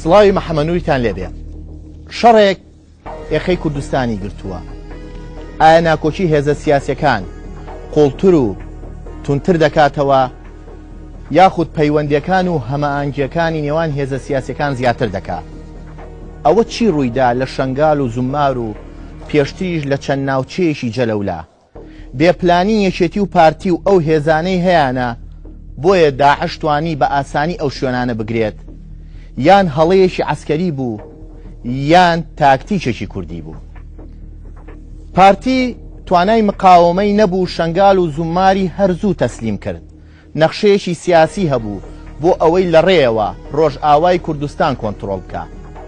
سڵاوی محەمەنوریتان لێبێ. شەڕێک ئێخەی کوردستانی گرتووە. ئایا ناکۆکی هێزە سیاسیەکان قوڵتر و توندتر دەکاتەوە یاخود پەیوەندیەکان و هەمەئانگیەکانی نێوان هێزە سیاسیەکان زیاتر دەکا؟ ئەوە چی ڕوویدا لە شەنگال و زوممار و پێشتریش لە چەند ناوچەیەکی جەلەولا؟ بێ پلانی یەکێتی و پارتی و ئەو هێزانەی هەیانە بۆیە داعش توانی بە ئاسانی ئەو شوێنانە بگرێت یان هەڵەیەکی عەسکەری بوو یان تاکتیکێکی کوردی بوو. پارتی توانای مقاومەی نەبوو شەنگال و زومماری هەر زوو تەسلیم کرد. نەخشەیەکی سیاسی هەبوو بۆ ئەوەی لە ڕێیەوە ڕۆژئاوای کوردستان کۆنتڕۆڵ بکا.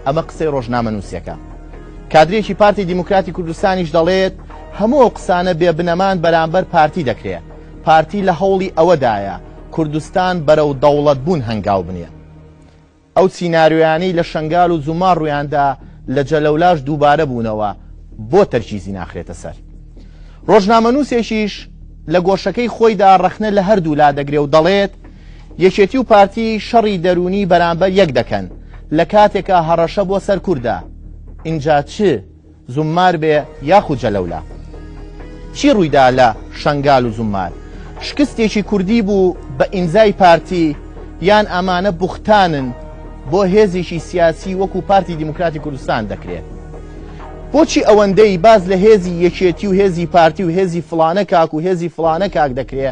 ئەمە قسەی ڕۆژنامەنووسێکە. کادرێکی پارتی دیموکراتی کوردستانیش دەڵێت، هەموو ئەو قسانە بێ بنەمان بەرامبەر پارتی دەکرێ. پارتی لە هەوڵی ئەوەدایە کوردستان بەرەو دەوڵەتبوون هەنگاو بنێ. ئەو سیناریۆیانەی لە شەنگال و زومار ڕوویاندا لە جەلەولاش دووبارە بوونەوە، بۆ تەرکیزی ناخرێتە سەر؟ ڕۆژنامەنووسێکیش لە گۆشەکەی خۆیدا ڕەخنە لە هەردوولا دەگرێ و دەڵێت، یەکێتی و پارتی شەڕی دەروونی بەرامبەر یەک دەکەن، لە کاتێکا هەڕەشە بۆ سەر کوردە، ئینجا چ زوممار بێ یاخود جەلەولا. چی ڕوویدا لە شەنگال و زوممار؟ شکستێکی کوردی بوو بە ئیمزای پارتی یان ئەمانە بوختانن بۆ هێزێکی سیاسی وەکو پارتی دیموکراتی کوردستان دەکرێت؟ بۆچی ئەوەندەی باس لە هێزی یەکێتی و هێزی پارتی و هێزی فڵانە کاک و هێزی فڵانە کاک دەکرێ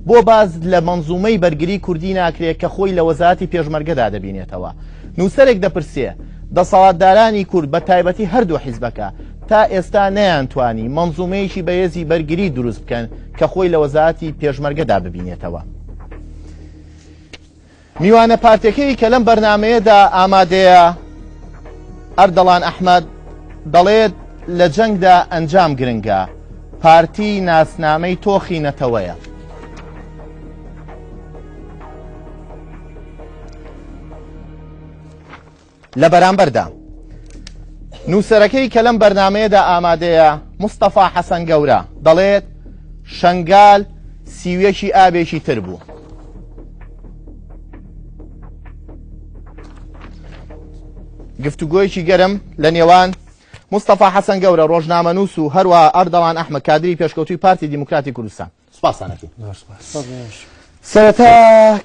بۆ باس لە مەنزومەی بەرگری کوردی ناکرێ کە خۆی لە وەزارەتی پێشمەرگەدا دەبینێتەوە؟ نووسەرێک دەپرسێ، دەسەڵاتدارانی کورد بە تایبەتی هەردوو حیزبەکە تا ئێستا نەیانتوانی مەنزومەیەکی بەهێزی بەرگری دروست بکەن کە خۆی لە وەزارەتی پێشمەرگەدا ببینێتەوە. میوانە پارتەکەی کە لەم بەرنامەیەدا ئامادەیە ئەردەڵان ئەحمەد دەڵێت لە جەنگدا ئەنجام گرنگە پارتی ناسنامەی تۆخی نەتەوەیە. لە بەرامبەردا نووسەرەکەی کە لەم بەرنمەیەدا ئامادەیە مستەفا حەسەن گەورە دەڵێت شنگال سیویەکی ئابێکی تر بوو. گفتوگۆیەکی گەرم لە نێوان مستەفا حەسەن گەورە ڕۆژنامەنووس و هەروە ئەردەڵان ئەحمە کادری پێشکەوتوی پارتی دیموکراتی کوردستان سپاسانەکەی سەرەتا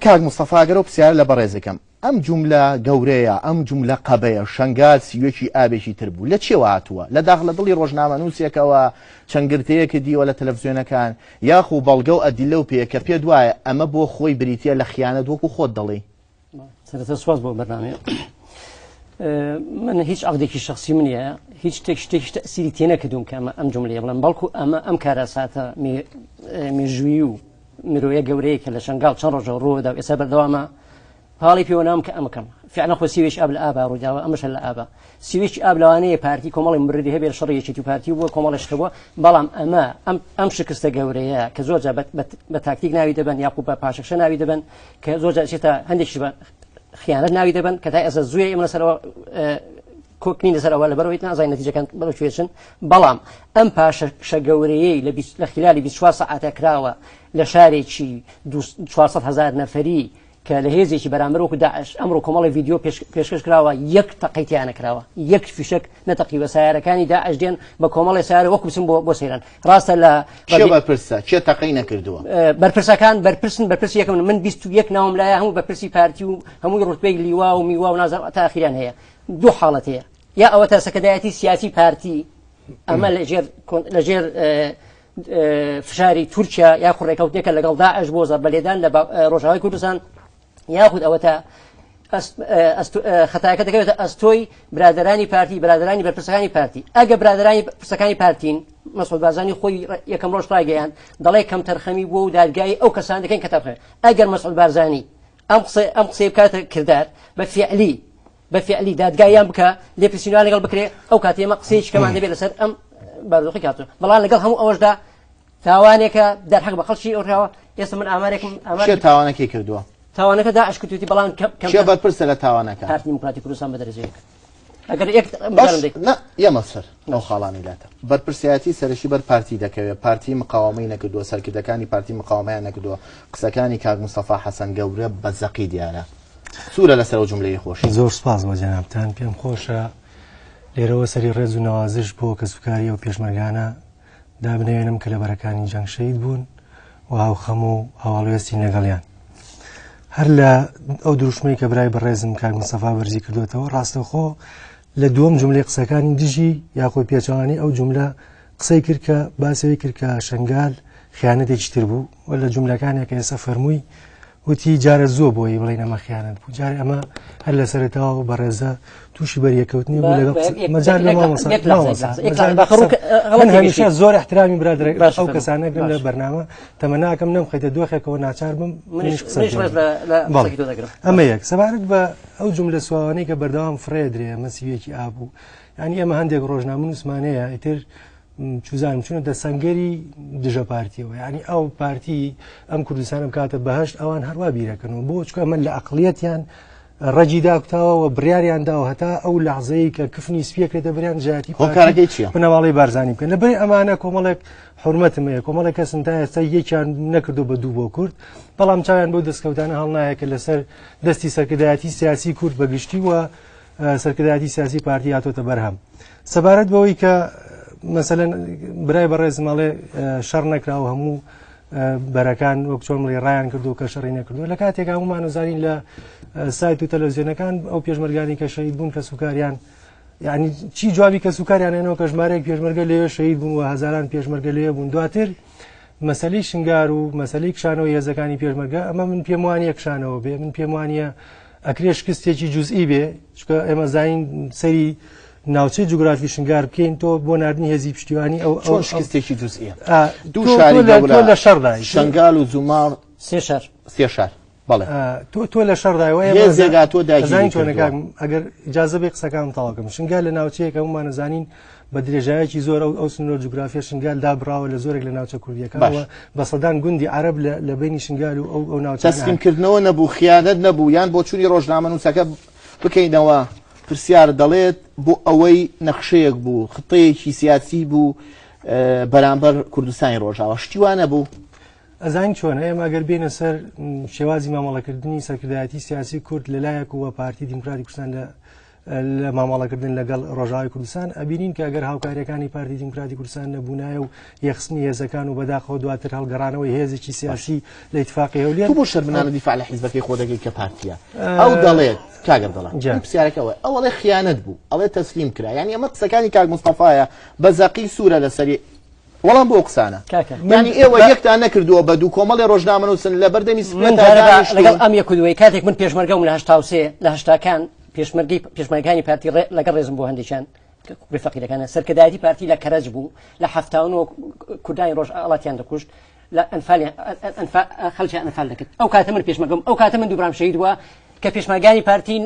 کاک مستەفا گەرە و پرسیار لە بەڕێزەکەم ئەم جوملە گەورەیە، ئەم جوملە قەبەیە، شەنگال سیوەکی ئابێکی تر بوو، لە چیەوە هاتووە؟ لە داخ لە دڵی ڕۆژنامەنووسێکەوە چەند گرتەیەکت دیوە لە تەلەفزیۆنەکان، یاخو بەڵگە و ئەدیللە و پێیە کە پێت وایە ئەمە بۆ خۆی بریتیە لە خیانەت وەکو خۆت دەڵێی؟ سەرەتا سوپاس بۆ بەرنامەیە. من هیچ عەقدێکی شخصی من نییە هیچ شتێک شتێکی تەسیری تێ نەکردوم کە ئەمە ئەم جملەیە بڵێم بەڵکو ئەمە ئەم کارەساتە مێژووی و مرۆیە گەورەیە کە لە شنگال چەند ڕۆژە ڕوودا و ئێستا بەردەوامە پاڵی پێوە نام کە ئەمە کەم فعلا خۆ سیوێکی ئاب لە ئابا ڕووداوە ئەمەش لە ئابا سیوێکی ئاب لەوانەیە پارتی کۆمەڵی مردی هەبێت شەڕی یەکێتی و پارتی بووە کۆمەڵی شتە بووە بەڵام ئەمە ئەم ئەم شکستە گەورەیە کە زۆر جار بە تاکتیک ناوی دەبەن یاخود بە پاشەکشە ناوی دەبەن کە زۆر جار چێتە هەندێکیش بە خیانەت ناوی دەبەن کە تا ئێستا زوویە ئێمە لەسەرەوە کۆک نین لەسەر ئەوە لەبەرەوەی نازانین نەتیجەکان بەرەو کوێ چن بەڵام ئەم پاشەکشە گەورەیەی لە خلالی 24 سەعاتە کراوە لە شارێکی 400 هزار نەفەری کە لە هێزێکی بەرامبەر وەکو داعش ئەمڕۆ کۆمەڵی ڤیدیۆ پێشکەش کراوە یەک تەقەی تیا نەکراوە یەک فیشەک نەتەقیوە سیارەکانی داعش دێن بە کۆمەڵی سیارە وەکو بچن بۆ بۆ سەیران ڕاستە لە کێ بەرپرسە کێ تەقەی نەکردووە بەرپرسەکان بەرپرسن بەرپرسی یەکەم من 21 ناوم لایە هەموو بەرپرسی پارتی و هەمووی ڕوتبەی لیوا و میوا و نازم تا ئاخیریان هەیە دوو حاڵەت هەیە یا ئەوە تا سەکەدایەتی سیاسی پارتی ئەمە لەژێر لەژێر فشاری تورکیا یاخود ڕێکەوتنێکە لەگەڵ داعش بۆ زەربە لێدان لە ڕۆژاوای کوردستان یاخود ئەوەتا خەتاکە دەکەوێتە ئەستۆی برادرانی پارتی برادرانی بەرپرسەکانی پارتی ئەگە برادرانی پرسەکانی پارتین مەسعود بارزانی خۆی یەکەم ڕۆژ ڕایگەیاند دەڵێ کەم تەرخەمی بووە و دادگایی ئەو کەسان دەکەین کە تەرخەمی ئەگەر مەسعود بارزانی ئەم قسەی ئەم قسەی بکاتە کردار بە فعلی بە فعلی دادگاییان بکە لێپرسینەوە لەگەڵ بکرێ ئەو کاتێ ئێمە قسەیەکی کەمان دەبێت لەسەر ئەم بارودۆخی کاتۆ بەڵام لەگەڵ هەموو ئەوەشدا تاوانێکە دەرحەق بە خەڵکی ئەوراوە ئێستا من ئامارێکم ئامار کێ تاوانەکەی کردووە تاوانەکە داعش کردوویەتی بەڵام کەم کێ بەرپرسە لە تاوانەکە پارتی دیموکراتی کوردستان بە دەرەجەیەک ئەگەر یەک باش نا یەمە سەر ئەو خاڵانی لاتە بەرپرسیارەتی سەرەکی بەر پارتی دەکەوێت پارتی مقاومەی نەکردووە سەرکردەکانی پارتی مقاومەیان نەکردووە قسەکانی کاک مستەفا حەسەن گەورە بە زەقی دیارە. سوورە لەسەر ئەو جوملەی خۆشی. زۆر سوپاس بۆ جەنابتان. پێم خۆشە لێرەوە سەری ڕێز و نەوازش بۆ کەسوکاری ئەو پێشمەرگانە دابنەوێنم کە لە بەرەکانی جەنگ شەهید بوون و هاوخەم و هاوڵوێستی لەگەڵیان. هەر لە ئەو دروشمەی کە برای بەڕێزم کاک مستەفا بەرزی کردوێتەوە، ڕاستەوخۆ لە دووەم جملەی قسەکانی دژی یاخۆی پێچەوانی ئەو جملە قسەی کرد کە باسەوەی کرد کە شنگال خیانەتێکی تر بوو و لە جملەکانێک کە ئێستا فەرمووی وتی جارە زووە بۆی بڵێین ئەمە خیانەت بوو، جارێ ئەمە هەر لە سەرەتاوە بەڕێزە تووشی بەریەکەوتنی بوو لەگەڵ مەجال لە مامۆستا من هەمیشە زۆر احترامی برادەر ئەو کەسانە گرم لە بەرنامە تەمەناکەم نەمخەیتە دۆخێکەوە ناچار بم منیش قسە ئەمە یەک. سەبارەت بە ئەو جملە سواوانەی کە بەردەوام فڕێ درێ ئەمە سیویەکی ئابوو، یعنی ئێمە هەندێک ڕۆژنامە نووسمانەیە ئیتر چوزانم چونە دەسەنگەری دژە پارتیەوە، یعنی ئەو پارتی ئەم کوردستانە بکاتە بەهشت، ئەوان هەروە بیرەکەنەوە بۆ چکە ئەمە لە ئەقلیەتیان ڕەگی داکوتاوە و بڕیاریان داوە هەتا ئەو لەحزەیە کە کفنی سپیەکرێتە بریان جیاتی هۆکارەکەی چییە؟ بنەماڵەی بارزانی بکەن. لەبەری ئەمانە کۆمەڵێک حرمەتم هەیە، کۆمەڵێک کەسن تا ئێستا یەکیان نەکردو بە دوو بۆ کورد، بەڵام چاویان بەو دەستکەوتانە هەڵنایە کە لەسەر دەستی سەرکردایەتی سیاسی کورد بەگشتی و سەرکردایەتی سیاسی پارتی هاتۆتە بەرهەم. سەبارەت بەوەی کە مەسەلەن برای بەڕێزم ئەڵێ شەڕ نەکراوە، هەموو بەرەکان وەک چۆن بڵێ ڕایان کردو کە شەڕی نەکردو، لە کاتێک هەمومان زانین لە سایت و تەلەڤزیۆنەکان ئەو پێشمەرگانی کە شەهید بوون کە سوکاریان، یعنی چی جوابی کە سوکاریان کە ژمارەیەک پێشمەرگە لەوێ شەهید بوون و هەزاران پێشمەرگە لەوێ بوون. دواتر مەسلەی شنگار و مەسلەی کشانەوەی هێزەکانی پێشمەرگە، ئەمە من پێم وانییە کشانەوە بێ، من پێم وانییە ئەکرێ شکستێکی جوزئی بێ، چونکە ئێمە زانین سەری ناوچەی جوگرافی شنگار بکەین تۆ بۆ ناردنی هێزی پشتیوانی ئەو چۆن شکستێکی جوزئیە؟ دوو شاری گەورە لە شەڕدای، شنگال و زومار، سێ شار، سێ شار. بەڵێ تۆ لە شەڕدای و ئێمە هێزێکا تۆ داگیری زانین چۆنە کردووە. کاک، ئەگەر ئیجازە بێ قسەکانم تەواو شنگال لە ناوچەیەک هەمومان زانین بە درێژایەکی زۆر ئەو سنوورە جوگرافیە شنگال دابراوە لە زۆرێک لە ناوچە کوردیەکانەوە، بە سەدان گوندی عەرەب لە بینی شنگال و ئەو ناوچانە. تەسلیمکردنەوە نەبوو، خیانەت نەبوو، یان بۆچوونی ڕۆژنامەنووسەکە بکەینەوە پرسیار دەڵێت بۆ ئەوەی نەخشەیەک بوو، خطەیەکی سیاسی بوو بەرامبەر کوردستانی ڕۆژاوا، شتی وا نەبوو؟ ئەزانین چۆنە ئێمە ئەگەر بێنە سەر شێوازی مامەڵەکردنی سەرکردایەتی سیاسی کورد لەلایەک و پارتی دیموکراتی کوردستان لە مامەڵەکردن لەگەڵ ڕۆژاوای کوردستان، ئەبینین کە ئەگەر هاوکاریەکانی پارتی دیموکراتی کوردستان نەبوونایە و یەخستنی هێزەکان و بەداخەوە دواتر هەڵگەڕانەوەی هێزێکی سیاسی لە ئیتفاقی هەولێر. تو بۆ شەرمنانە دیفاع لە حیزبەکەی خۆ دەکەی کە پارتیە؟ ئەو دەڵێت کاک عەبدوڵڵا، پرسیارەکە ئەوەیە، ئەو ئەڵێ خیانەت بوو، ئەڵێ تەسلیم کرا، یعنی ئەمە قسەکانی کاک مستەفایە بە زەقی سوورە لەسەری. وەڵام بۆ قسانە یعنی ئێوە یەکتان نەکردووە بە دوو کۆمەڵی ڕۆژنامەنووسن لە بەردەمی لەگەڵ ئەم یەک دووەی کاتێک من پێشمەرگەم لە 83 لە هەشتاکان پێشمەرگەی پێشمەرگانی پارتی لەگەڵ ڕێزم بۆ هەندێکیان کوڕی فەقیرەکانە سەرکردایەتی پارتی لە کەرەج بوو لە 79 کوردانی ڕۆژ ئاڵاتیان دەکوشت لە ئەنفال خەڵکیان ئەنفال دەکرد. ئەو کاتە من پێشمەرگەم، ئەو کاتە من دووبرام شەهید بووە کە پێشمەرگانی پارتی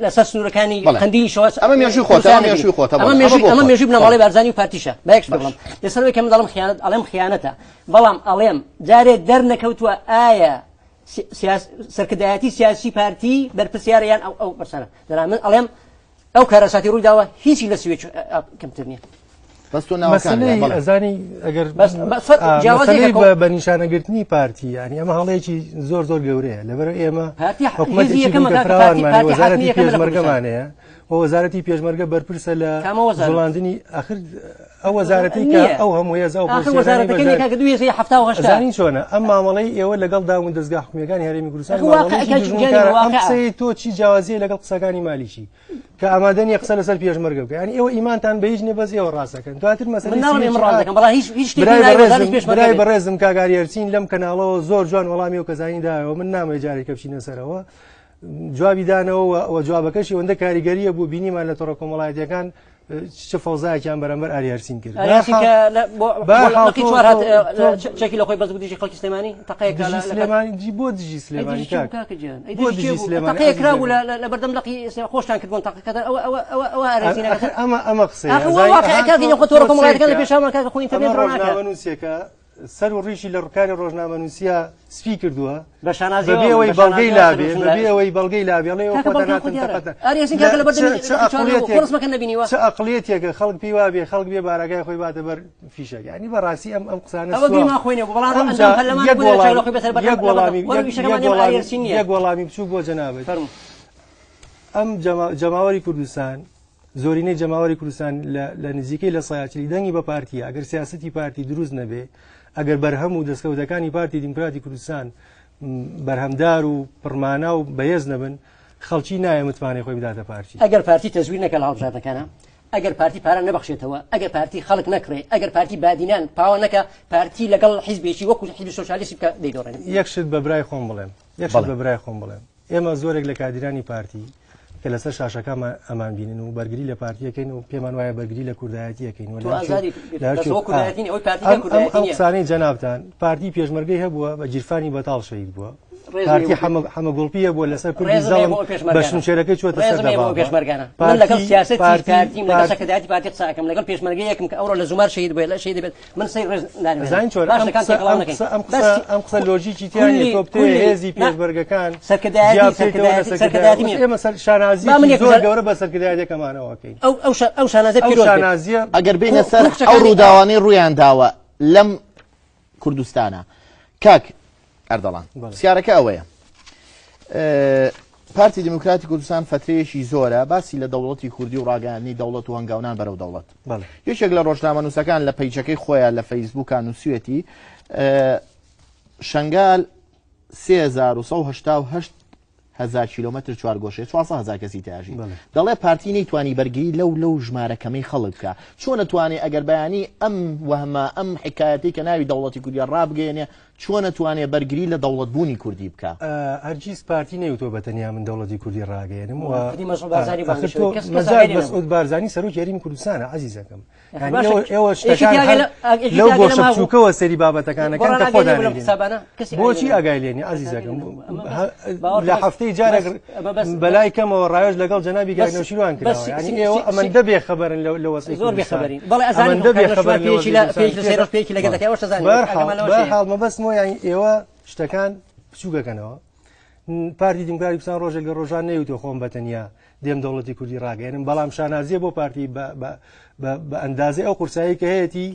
لەسەر سنوورەکانی قەندیلی شەوە. ئەمە مێژووی خۆتە، ئەمە مێژووی خۆتە، ئەمە مێژووی ئەمە مێژووی بنەماڵەی بارزانی و پارتیشە. با یەک شت بڵێم لەسەر ئەوەی کە من دەڵێم خیانەت، ئەڵێم خیانەتە، بەڵام ئەڵێم جارێ دەرنەکەوتووە ئایا سەرکردایەتی سیاسی پارتی بەرپرسیارە یان ئەو بەرسانە. دەنا من ئەڵێم ئەو کارەساتی ڕووی داوە هیچی لە سوێ کەمتر نییە. بەس تۆ ناوەکان ئەزانی ئەگەر بە نیشانەگرتنی پارتی، ینی ئەمە هەڵەیەکی زۆر زۆر گەورەیە، لەبەر ئێمە حکوومەتێکی فراوانمان، وەزارەتی پێشمەرگەمان هەیە و وەزارەتی پێشمەرگە بەرپرسە لە جوڵاندنی ئەخر ئەو وەزارەتی کە ئەو هەموو هێز ئەو زانی چۆنە ئەم مامەڵەی ئێوە لەگەڵ داون دەزگا حکومیەکانی هەرێمی کوردستان. ئەم قسەی تۆ چی جیاوازیە لەگەڵ قسەکانی مالیکی کە ئامادە نییە قسە لەسەر پێشمەرگە بکە؟ یعنی ئێوە ئیمانتان بە هیچ نییە، بەس ئێوە ڕاستەکەن. دواتر مەسەلەی برای بەڕێزم کاک ئاریەرچین لەم کەناڵەوە زۆر جوان وەڵامی ئەو کەسانی دایەوە، من نامەوێت جارێکە بچینە سەرەوە جوابی دانەوە و جوابەکەشی ئەوەندە کاریگەریە بوو بینیمان لە تۆڕە کۆمەڵایەتیەکان چ فەوزایەکیان بەرامبەر ئاریارسین کرد. چەکی لە خۆی بەس دژی خەڵکی سلێمانی تەقەیەک سلێمانی بۆ دژی سلێمانی بۆ دژی سلێمانی تەقەیەک کرا بوو لە بەردەم لقی خۆشتان کردبوون تەقەکە. ئەوە ئەوە ئەوە ئەوە ئارێزینەکە ئەمە ئەمە قسەیە واقع کاکی خۆ تۆڕە کۆمەڵایەتیەکان لە پێشامان کاکە خۆ ئینتەرنێت ڕۆناکە. ڕۆژنامەنووسێکە. سەر و ڕیشی لە ڕکاری ڕۆژنامەنووسیا سپی کردووە بە شانازیەوە بەبێ ئەوەی بە بەڵگەی شانازیەوە لابێ سەر و بەبێ ڕیشی. ئەوەی بەڵگەی لابێ ئەڵێ ئەوە کاکە خۆتان بەڵگە هاتن خۆ دیارە. تەقەتە ئەرێ یاسین کاکە لەبەر دەمی چ چوار ئەقڵیەتێک خۆ ڕسمەکە نەبینیوە؟ چ ئەقڵیەتێکە خەڵک پێی وابێ خەڵک بێ بارەگای خۆی باتە بەر فیشەک یعنی بەڕاستی ئەم ئەم قسانە ئەوە سواو. گریمان خۆی نەبوو، بەڵام ئەمجا ئەندام پەرلەمان یەک بوو لە وەڵام- چاو لە خۆی بەسەر بەردەم- یەک وەڵامی وەرە یەک- ئیشەکەمان یەک ئێمە وەڵامی- ئاریەرسین نییە. یەک وەڵامی بچووک بۆ جەنابت فەرموو. ئەم جەماوەری کوردستان زۆرینەی جەماوەری کوردستان لە نزیکەی لە سایاچلی دەنگی بە پارتیە ئەگەر سیاسەتی پارتی دروست نەبێ ئەگەر بەرهەم و دەستکەوتەکانی پارتی دیموکراتی کوردستان بەرهەمدار و پڕمانا و بەهێز نەبن خەڵکی نایە متمانەی خۆی بداتە پارتی. ئەگەر پارتی تەزویر نەکا لە هەڵبژاردنەکانا، ئەگەر پارتی پارە نەبەخشێتەوە، ئەگەر پارتی خەڵک نەکڕێ، ئەگەر پارتی بادینان پاوە نەکا، پارتی لەگەڵ حیزبێکی وەکو حیزبی سۆسیالیستی بکا دەیدۆڕێنێ. یەک شت بە برای خۆم بڵێم، یەک شت بە برای خۆم بڵێم، ئێمە زۆرێک لە کادیرانی پارتی کە لەسەر شاشەکانمان ئەمان بینن و بەرگری لە پارتیەکەین و پێمان وایە بەرگری لە کوردایەتیەکەین و تۆ ئازادی بەس ئەوە کوردایەتی نییە، ئەوەی پارتی کە کوردایەتی ئەم نییە. قسانەی جەنابتان پارتی پێشمەرگەی هەبووە بە گیرفانی بەتاڵ شەهید بووە. ڕێزم پارتی هەیە بۆ حەمە گوڵپی هەبووە لەسەر پردی ڕێزم هەیە زەڵم بۆ ئەو بە پێشمەرگانە. شمشێرەکەی چووەتە سەر ڕێزم هەیە بۆ ئەو دەبابە. پێشمەرگانە. من لەگەڵ سیاسەتی پارتی پارتیم، لەگەڵ پارتی سەرکردایەتی پارتی قسە ئەکەم، لەگەڵ پێشمەرگەیەکم کە ئەوڕۆ لە زومار شەهید بووە، لە شەهید بێت، من سەی ڕێز نانوێنم. زانین چۆن باشە ئەم کاک قسە تێکەڵاو ئەم نەکەین. قسە ئەم بەس قسە ئەم قسە لۆژیکی تیا نییە. کولی- تۆ بتەوێ کولی- هێزی نا. پێشمەرگەکان سەرکردایەتی- جیا بکەیتەوە لە سەرکردایەتی- سەرکردایەتی. سەرکردایەتی نییە. ئێمە سەر شانازییەکی با من یەک زۆر جار- گەورە بە سەرکردایەتیەکەمانەوە ئەکەین. ئەو- ئەو شا- ئەو شانازیە ئەو پیرۆز بێت. شانازیە ئەگەر بینە کو- سەر کو کچەکانی ئەو ڕووداوانەی ڕوویان داوە لەم کوردستانە کاک ئەردەڵان بەڵێ. پرسیارەکە ئەوەیە پارتی دیموکراتی کوردستان فترەیەکی زۆرە باسی لە دەوڵەتی کوردی و ڕاگەیاندنی دەوڵەت و هەنگاونان بەرەو دەوڵەت. بەڵێ. یەکێک لە ڕۆژنامەنووسەکان لە پەیجەکەی خۆیان لە فەیسبووکا نووسیوێتی، شەنگال 3188 هزار کیلۆمەتر چوارگۆشەیە، 400 هزار کەسی تیاژی. بەڵێ. دەڵێ پارتی نەیتوانی بەرگری لەو ژمارە کەمەی خەڵک بکا. چۆن ئەتوانێ ئەگەر بەیانی ئەم وەهمە، ئەم حکایەتەی کە ناوی دەوڵەتی کوردیە ڕابگەیەنێ، چۆن ئەتوانێ بەرگری لە دەوڵەتبوونی کوردی بکا؟ هەرگیز پارتی نەیوتووە بە تەنیا من دەوڵەتی کوردی ڕاگەیەنم و خودی مەسعود بارزانی ئاخر بانگەشەوەی. تۆ کەس کەس مەجال ئاگای لێ نەبوو. مەسعود بارزانی سەرۆکی هەرێمی کوردستانە عەزیزەکەم. یعنی باشە، ئێوە یەکێتی شتەکان ئاگای هەر لە- یەکێتی لەو ئاگای لە گۆشە ماوە. بچووکەوە سەری بابەتەکانەکەن گۆڕان کە ئاگای خۆتان لێ بوو لەم نەیبینن. حسابانە؟ کەسی ئاگای بۆچی لێ نەبوو. ئاگای لێ نییە عەزیزەکەم؟ ئاگای لێ نەبوو. ئەمە بەس باوەڕ لە بەس- هەفتەی جارێک بەس- ئەمە بەس- بەلای کەمەوە ڕاوێژ لەگەڵ جەنابی بەس- کاک نەوشیروان بەس کراوە. یعنی سی- ئێوە سی- ئەمەندە بێخەبەرن لە وەزعی زۆر کوردستان. بێخەبەرین. بەڵێ، ئەزانین ئەمەندە کاک نەوشیروان بێخەبەرن لە پێیەکی لە- وەزعی پێیەکی لە کوردستان. سەیرۆش، پێیەکی لەگەڵ دەکەی، ئەوەش ئەزانین. ئاگامان لەوەش هەیە. بەرحاڵ مەبەستمەوە یعنی ئێوە شتەکان بچووکەکەنەوە. پارتی دیموکراتی کوردستان ڕۆژێک لە ڕۆژان نەیوتووە خۆم بە تەنیا دێم دەوڵەتی کوردی ڕاگەیەنم، بەڵام شانازیە بۆ پارتی بە ئەندازەی ئەو قورسایی کە هەیەتی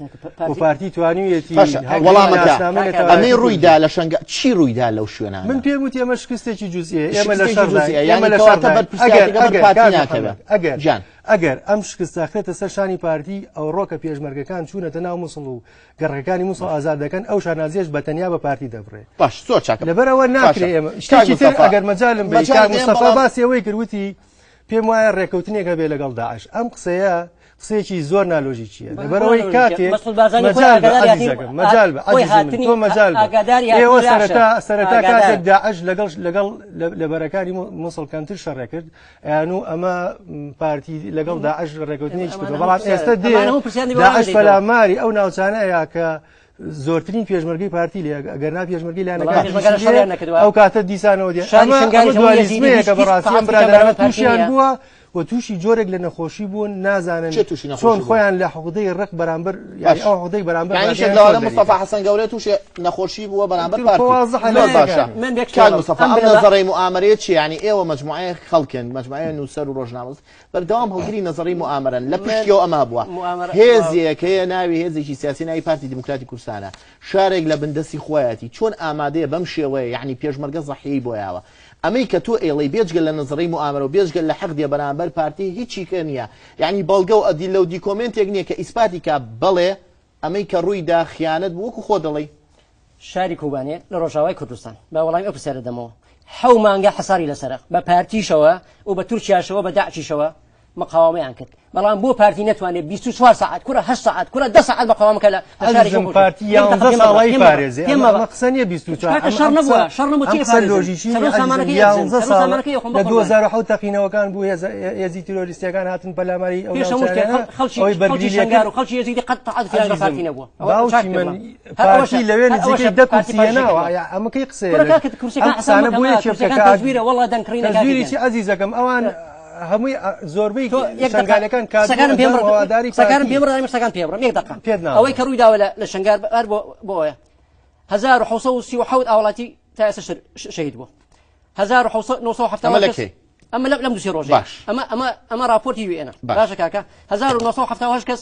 و پارتی توانیویەتی باشە، هەڵگری وەڵامەکە. ناسنامەی نەتەوایەتی ئەمەی کوردی. ڕوویدا لە شەنگە، چی ڕوویدا لەو شوێنانە؟ من پێم وتی ئەمە شکستێکی جوزئیە، ئێمە لە شکستێکی شەڕداین. جوزئیە، ئێمە یعنی لە کەواتە شەڕداین. بەرپرسیارێتیەکە بەر پارتی کاک ناکەوێت. محەممەد، گیان. ئەگەر ئەم شکستە خرێتە سەر شانی پارتی، ئەوڕۆ کە پێشمەرگەکان چوونەتە ناو موسڵ و گەڕەکەکانی موسڵ ئازاد دەکەن، ئەو شانازیەش بە تەنیا بە پارتی دەبڕێ. باش، زۆر چاکە. لەبەرەوە ناکرێ باشە. ئێمە کاک شتێکی تر مستەفا، ئەگەر مەجالم بێ، مەجال کاک دێم، مستەفا بەڵام باسی ئەوەی کرد، وتی پێم وایە ڕێکەوتنێک هەبێ لەگەڵ داعش. ئەم قسەیە قسەیەکی زۆر نالۆژیکیە. بەڵام لەبەرەوەی نالۆژیکیە. کاتێک مەسعود بارزانی خۆی مەجال بە ئاگاداری عەزیزەکەم، هاتنی- مەجال بە خۆی عەزیزی من، هاتنی تۆ مەجال بە. ئاگاداری هاتنی ئێوە داعشە. سەرەتا ئاگادار. کاتێک داعش لەگەڵ لە بەرەکانی موسڵ کەمتر شەڕێ کرد، ئەیانو ئەمە پارتی لەگەڵ داعش ڕێکەوتنێکی کردووە. بەڵام ئێستا دێ ئەمانە هەموو پرسیاری بەڵام داعش دەیتەوە. پەلاماری ئەو ناوچانەیە کە زۆرترین پێشمەرگەی پارتی لێ، ئەگەر نا پێشمەرگەی بەڵام لایەنەکان پێشمەرگە لێ، شەڕیان نەکردووە. ئەو کاتە دیسانەوە دێ. شاری شنگالیش ئەمە هەموو یەزیدی دوالیزمەیە کە هیچ بەڕاستی ئەم فعالیەتێکیان برادەرانە بەرامبەر پارتی تووشیان نییە. بووە و تووشی جۆرێک لە نەخۆشی بوون، نازانن چێ تووشی نەخۆشی چۆن بوون؟ خۆیان لە حوغدەی ڕق بەرامبەر، یعنی باش. ئەو حوغدەی بەرامبەر یعنی ڕاگەیان شێک لەوانە چۆن مستەفا دەریکەن؟ حەسەن گەورە تووشی نەخۆشی بووە بەرامبەر تر پارتی. خۆ وازحە زۆر لە باشە. یەکەم. من بێک کاک شێڵم. مستەفا، ئەم ئەم بنەما- نەزەرەی موئامەرەیە چییە؟ یعنی ئێوە مجموعەیە خەڵکن، مجموعەیە نووسەر و ڕۆژنامەنووس، بەردەوام هەڵگری نەزەری موئامەرەن. لە من پشتیەوە ئەمە بووە. موئامەرە- هێزێک هەیە ناوی هێزێکی سیاسی ناوی پارتی دیموکراتی کوردستانە، شارێک لە بندەستی خۆیەتی، چۆن ئامادەیە بەم شێوەیە، یعنی پێشمەرگە زەحیەی بۆیاوە. ئەمەی کە تۆ ئێڵەی بێجگە لە نەزەری موئامەرە و بێجگە لە حەق دێ بەرامبەر پارتی هیچی کە نییە، یعنی بەڵگە و ئەدیلە و دیکۆمنتێک نییە کە ئیسپاتی کا بەڵێ ئەمەی کە ڕوویدا خیانەت بوو، وەکو خۆ دەڵێی. شاری کوبانێ لە ڕۆژاوای کوردستان بە وەڵامی ئەو پرسیارە دەمەوە، حەو مانگە حەساری لەسەرە، بە پارتیشەوە و بە تورکیاشەوە بە داعشیشەوە مقاومەیان کرد، بەڵام بۆ پارتی نەتوانێت 24 ساعت کورە 8 ساعت کورە 10 ساعت مقاومە کە لە شارێکی عەزیزم، خۆش. پارتی پێم یانزە بە، ساڵی پێم بە، پارێزێ. پێم ئەمە بە. قسە نییە 24. کاکە شەڕ نەبووە، شەڕ نەبوو، ئەم چی قسە پارێزن؟ لۆژیکی سەرۆک عەزیزم، سامانەکەی یانزە ئەزن، سەرۆک ساڵ سامانەکەی خۆم لە بەخۆم 2007 تەقینەوەکان بوو، هێزی تیرۆریستیەکان هاتن پەلاماری ئەو پێش هەموو شتێک ناوچانە، ئەوەی خەڵکی بەرگری لێ شەنگار کرد. و خەڵکی یەزیدی قەت تەعاتفیان بە عەزیزم، پارتی نەبووە. ئەوە باوکی چاک من پێم بڵێ. هەر ئەوەشە، پارتی لەوێ هەر نزیکەی ئەوەشە دە پارتی کورسی پارتی هێناوە. شەکردووە. یا ئەمە کەی قسەیە؟ کورە کاکە، کورسیەکان ئەم قسانە ئەسان بۆ مەکە، یەکێ بکە کورسیەکان کە تەزویرە، وەڵا دەنگکڕینە کاکە تەزویری گیان. چی عەزیزەکەم؟ ئەوان هەمووی زۆربەی شنگالەکان کادرەکانم پێم هەواداری قسەکانم پێم بڕ قسەکان پێ بڕم یەک دقە ئەوەی کە ڕووی داوە لە شنگال هەر بۆ بۆیە 1937 ئاوڵاتی تا ئێستا شەهید بووە 1970 ئەمە لەم دوسێ ڕۆژ باش ئەمە ئەمە ئەمە راپۆرتی وێنە باشە کاکە 1970 کەس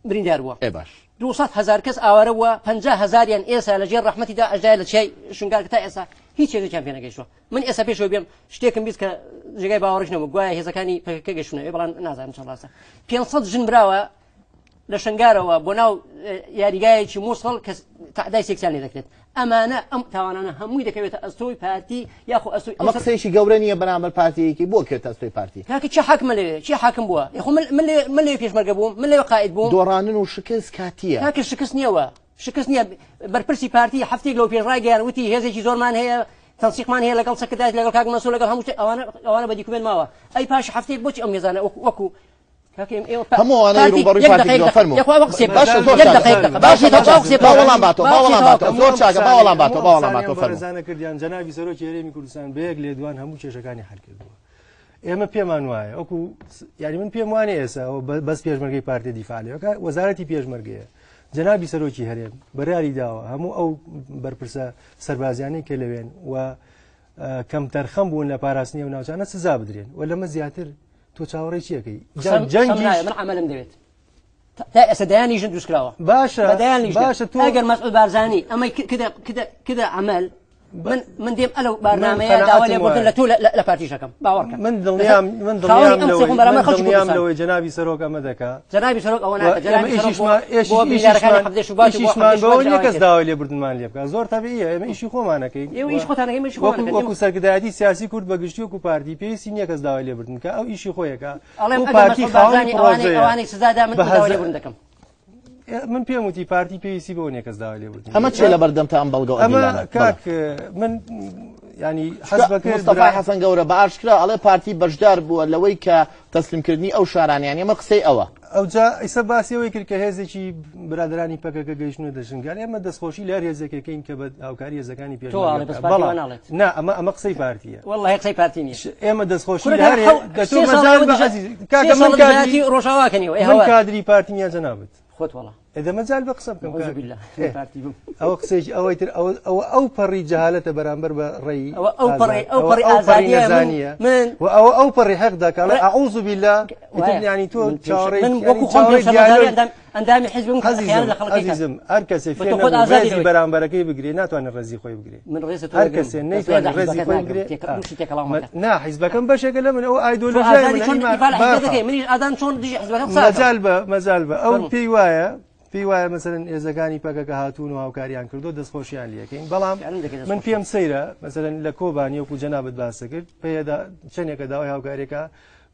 بریندار بووە ئێ باش. 200 هەزار کەس ئاوارە بووە 50 هەزاریان ئێسا لە ژێر ڕەحمەتی داعشدایە لە چیای شنگال کە تا ئێسا هیچ هێزێکیان پێ نەگەیشتووە من ئێستا پێشەوە بێم شتێکم بیست کە جێگای باوەڕیش نەبوو گوایە هێزەکانی پەکەکە گەشتونەوێ بەڵام نازانم چەند ڕاستە 500 ژن براوە لە شنگارەوە بۆ ناو یاریگایەکی مووسڵ کە تەعدای سێکسیان لێ دەکرێت ئەمانە ئەم تاوانانە هەمووی دەکەوێتە ئەستۆی پارتی یاخۆ ئەستۆی ئەمە قسەیەکی گەورە نییە بەرامبەر پارتیەکی بۆ کێتە ئەستۆی پارتی کاکە چی حاکمە لەوێ چی حاکم بووە یاخۆ من من لێ من لێ پێشمەرگە بووم من لێ قائد بووم دۆڕانن و شکست کاتیە کاکە شکست نییەوە شکست نییە بەرپرسی پارتی هەفتێک لەو پێش ڕایگەیان وتی هێزێکی زۆرمان هەیە تەنسیقمان هەیە لەگەڵ سەکردایەتی لەگەڵ کاک مەسعود لەگەڵ هەموو شتێک ئەوانە ئەوانە بە دیکومێنت ماوە ئەی پاش هەفتەیەک بۆچی ئەم هێزانە وەکو وەکو هەموو ئەوانەی ڕووبەڕووی پارتی کردووە فەرموو باشە زۆر چاکە باشە با وەڵام باتەوە با وەڵام باتەوە زۆر چاکە با وەڵام باتەوە با وەڵام باتەوە فەرموو بەڕێزانە کردیان جەنابی سەرۆکی هەرێمی کوردستان بە یەک لێدوان هەموو کێشەکانی حل کردووە ئێمە پێمان وایە وەکو یعنی من پێم وانە ئێستا ئەوە بەس پێشمەرگەی پارتی دیفاع لێ بکات وەزارەتی پێشمەرگەیە جەنابی سەرۆکی هەرێم بەریاری داوە هەموو ئەو بەرپرسە سەربازیانەی کە لەوێن و کەمتەرخەم بوون لە پاراستنی ئەو ناوچانە سزا بدرێن و لەمە زیاتر تۆ چاوەڕێی چیەکەی جەنگی من عملم دەوێت تا ئێستا دەیانی ژن دروست کراوە باشە بە دەیان لیژنە باشە تۆ ئەگەر مەسعود بارزانی ئەمەی کردە کردە کردە عمل من من دێم ئەلو بارنامەیە من داوا لێبوردن قەناعەتم لە تۆ لە پارتیشەکەم باوەڕکە من دڵنیام من خاوەنی دڵنیام ئەم لەوەی قسەی خۆم بەرامبەر من خەڵکی دڵنیام کوردستان. لەوەی جەنابی سەرۆک ئەمە دەکا جەنابی سەرۆک ئەوە و ناکە ئێمە جەنابی سەرۆک ئیشیشمان بۆ بۆ بریندارەکانی حەڤدەی شوبات و بۆ ئیشیشمان حەڤدەی بەوە شوبات نییە کەس داوای کرد. داوای لێبوردنمان لێ بکا زۆر تەبیعیە ئێمە ئیشی خۆمانەکەین ئێوە ئیش خۆتانەکەین ئێمە ئیشی وەکو خۆمانەکەین وەکو سەرکردایەتی سیاسی کورد بە گشتی وەکو پارتی پێویستی نییە کەس داوای لێبوردن بکا ئەو ئیشی خۆیەکا ئەڵێم و ئەگەر پارتی مەسعود خاوەنی بارزانی ئەوانەی پرۆژەیە ئەوانەی سزا دا من بە داوای هەزار لێبوردن دەکەم من پێم وتی پارتی پێویستی بەوە نییە کەس داوای لێبوردن ئەمە چیە لە بەردەمتە ئەم بەڵگە و ئەمە ئەدیلانە؟ کاک من ینی حەز بەکرد مستەفای حەسەن گەورە بە ئاشکرا ئەڵێ پارتی بەشدار بووە لەوەی کە تەسلیمکردنی ئەو شارانە یانی ئەمە قسەی ئەوە. ئەوجا ئیسە باسی ئەوەی کرد کە هێزێکی برادرانی پەکەکە گەیشتنە شنگال ئێمە دەستخۆشی لە هەر هێزێکەکەین کە بە هاوکاری هێزەکانی تۆ ئەڵێ بەس پێشمەرگە پارتی بەڵام وا ناڵێت. نا ئەمە ئەمە قسەی پارتیە والله قسەی پارتی نییە ئێمە دەستخۆشی کورە لە هەر کاکە حەو دە تۆ سێ ساڵ مەجال ئەوە بە دژە عەزیز سێ کاکە ساڵ من دژایەتی کادری ڕۆژاواکەنیەوە ئێ من هەوار کادری پارتی نیە جەنابت خۆت وەڵا ئێ دە مەجال بە قسە بکەم نعوذ کاک. بالله ئێ، پارتی بووم ئەوە قسەیەکی ئەوەی تر ئەوە ئەوە ئەو پەڕی جەهالەتە بەرامبەر بە ڕێی ئەوە ئەو پەڕی ئازاد ئەو ئەوە پەڕی ئەو پەڕی ئازادیە من نەزانیە من و ئەوە ئەو پەڕی حەق دەکا ئەڵێ ڕێ ئەعوذ بالله ئیتر وایە یعنی تۆ من پێم چاوەڕێی من یعنی وەکو خۆم پێم چاوەڕێی شەرمەزاری دیالۆگ ئەندام ئەندامی حیزبم خیانەت عەزیزم لە خەڵکەکە عەزیزم هەر کەسێ بە فێر تۆ خۆت نەبوو ئازادی ڕێزی لەوەی بەرامبەرەکەی بگرێ ناتوانێت ڕێزی خۆی بگرێ من ڕێزت هەر وەرگرم کەسێ بەس ڕێز نەیتوانێت لە ڕێزی حیزبەکەت خۆی ناگرم بگرێ تێکە آه. دووشی تێکەڵاو مە- مەکە نا حیزبەکەم بەشێکە لە من ئەو تۆ ئایدۆلۆژیای ئازادی منە چۆن ئیمان دیفاع لە حیزبەکە بارحاڵ دەکەی منیش ئازادم چۆن دژی حیزبەکەم قسە ئەکەم مەجال بە مەجال بە ئەو فەرموو پێی وایە پێی وایە مەسەلەن هێزەکانی پەکەکە هاتوون و هاوکاریان کردو دەستخۆشیان لەکەین بەڵام فعلا دەکەی من دەستخۆشی پێم سەیرە مەسەلەن لە کۆبانی وەکو جەنابت باسە کرد پێدا چەندێکە داوای هاوکاریەکە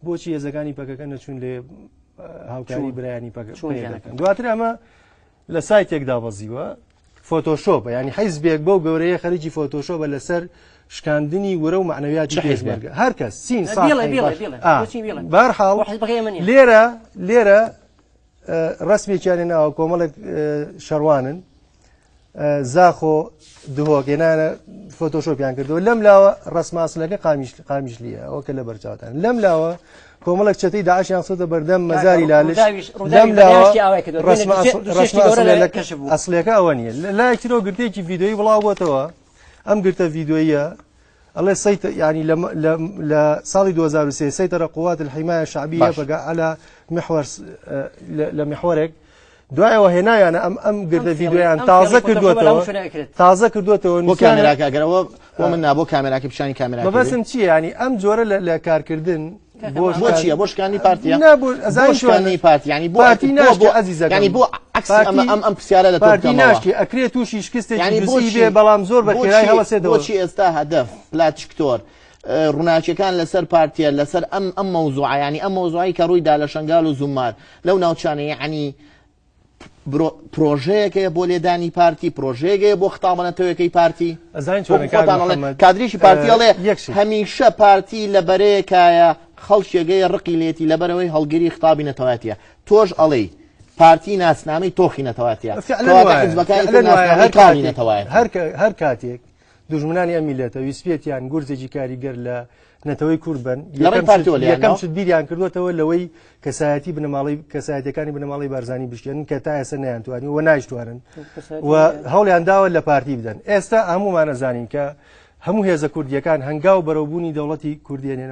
بۆچی هێزەکانی پەکەکە نەچوون لێ هاوکاری چوون برایانی پەکە چوون پێ گیانەکەم دەکەن دواتر ئەمە لە سایتێک دابەزیوە فۆتۆشۆپە ینی حیزبێک بەو گەورەیە خەریکی فۆتۆشۆپە لەسەر شکاندنی ورە و چ معنەویاتی حیزبێک؟ پێشمەرگە هەر کەس سین بێڵێ ساحی بێڵێ باش بێڵێ آه. بۆچی بێڵێ بەهەرحاڵ بۆ حیزبەکەی ئێمە نییە لێرە لێرە ڕسمێکیان ناوە کۆمەڵێک شەڕوانن زاخۆ دهۆک هێنانە فۆتۆشۆپیان کردەوە لەم لاوە ڕسماسلەکە قامیش قامیشلیە ئەوە کە لە بەرچاوتان لەم لاوە کۆمەڵێک چەتەی داعشیان خستۆتە بەردەم کاکە مەزاری لالش ڕووداویش لەم ڕووداوی لاوە بەدەیان شتی ئاوای کردووە دوێنێ ڕسمە دوو سێ دوو سێ شتی ڕسمە گەورە لە ئەسڵێکە کەشف بوو ئەسڵێکە ئەوە نییە لە لایەکی ترەوە گرتەیەکی ڤیدیۆیی بڵاو بۆتەوە ئەم گرتە ڤیدیۆییە ئەڵێ سەیت ینی لە ساڵی 2023 سەیتەرە قوات الحماية الشعبية باش بەگە على محور لە محوەرێک دوایەوە هێنایانە ئەم ئەم ئەم گرتە فێڵی ڤیدیۆیان ئەم تازە فێڵی فۆتۆشۆپە لە کردووەتەوە هەموو شوێنێک ئەکرێت تازە کردووەتەوە بۆ نووسیانە کامێراکە ئەگەرەوە بۆ من نا بۆ کامێراکە پیشانی کامێراکە بێ مەبەستم چییە ینی ئەم جۆرە لە کارکردن کاکە بۆ ئەمە بۆ شکان چییە بۆ شکانی پارتیە نا بۆ بۆ ئەزانی چۆن شکانی پارتی ینی بۆ پارتی بۆ ناشکێ بۆ عەزیزەکەم ینی بۆ عەکسی ئەمە پارتی ئەم ئەم پرسیارە لە تۆ پارتی بکەمەوە ناشکێ ئەکرێ تووشی شکستێکی ینی جزئی بۆچی بێ بەڵام زۆر بە خێرای بۆچی هەڵەسێتەوە بۆچی ئێستا هەدەف پلاتشکتۆر ڕووناکیەکان لەسەر پارتیە لەسەر ئەم ئەم مەوزوعە ینی ئەم مەوزوعی کە ڕوویدا لە شنگال و زومار لەو ناوچانە یعنی پرۆژەیەکەیە بۆ لێدانی پارتی پرۆژەیەکەیە بۆ خطابە نەتەوەکەی پارتی ئەزانین وەکو چۆنە کاک خۆتان ئەڵێ محەممەد کادریشی پارتی ئەڵێ یەک شت هەمیشە پارتی لە بەرەیەکایە خەڵکێگەیە ڕقی لێتی لەبەرەوەی هەڵگری خطابی نەتەوایەتیە تۆش ئەڵێی پارتی ناسنامەی تۆخی نەتەوایەتیە فعلا کەواتە وایە حیزبەکانی تر فعلا وایە ناسنامەی هەر کاڵی کاتێک نەتەوایەتن هەر هەر کاتێک دوژمنانی ئەم میللەتە ویستبێتیان گورزێکی کاریگەر لە نەتەوەی کورد بن لە ڕێی پارتیەوە لێیان یەکەم ناوە؟ شت بیریان کردوێتەوە لەوەی کەسایەتی بنەماڵەی کەسایەتەکانی بنەماڵەی بارزانی بشکێنن کە تا ئێستا نەیانتوانی و نایشتوانن و هەوڵیان داوە لە پارتی بدەن ئێستا هەمومان ئەزانین کە هەموو هێزە کوردیەکان هەنگاو بەرەوبوونی دەوڵەتی کوردێنێن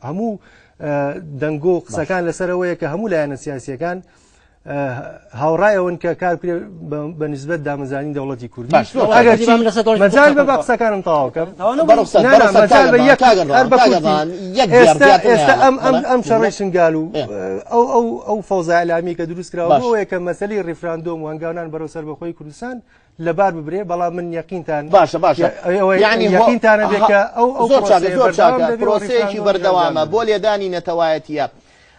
هەموو دەنگۆ و قسەکان لەسەرەوەیە کە هەموو لایەنە سیاسیەکان هاوڕای ئەوەن کە کار بکرێ بە نسبەت دامەزرانی دەوڵەتی کوردی باش، زۆر ئەگەر چاکە. چی لەسەر دەوڵەتی مەجال بە کوردی با قسەکانم تەواو کەم تەواو نەبوو. بەڕۆ قسە، نا، بەڕۆ نا، قسە، مەجال بە کاک یەک کاک هەر بە کاک کورتی. ئەردوان، یەک دێڕ ئێستا زیاتر ئێستا نایەڵم. ئەم ئەم بەڵێ. ئەم شەڕەی شنگال و ئێ. ئەو ئەو ئەو فەوزا ئیعلامی کە دروست کراوە باش. بۆ ئەوەیە کە مەسەلەی ڕیفراندۆم و هەنگاونان بەرەو سەربەخۆی کوردستان لەبار ببرێ بەڵام من یەقینتان باشە باشە ئەوەی یعنی هۆ- یەقینتانە بێ کە ئەو ئەو زۆر چاکە پرۆسەیە زۆر بەردەوام چاکە دەبێ و پرۆسەیەکی ڕیفراندۆم بەردەوامە ئەنجام بۆ دەبێ. لێدانی نەتەوایەتیە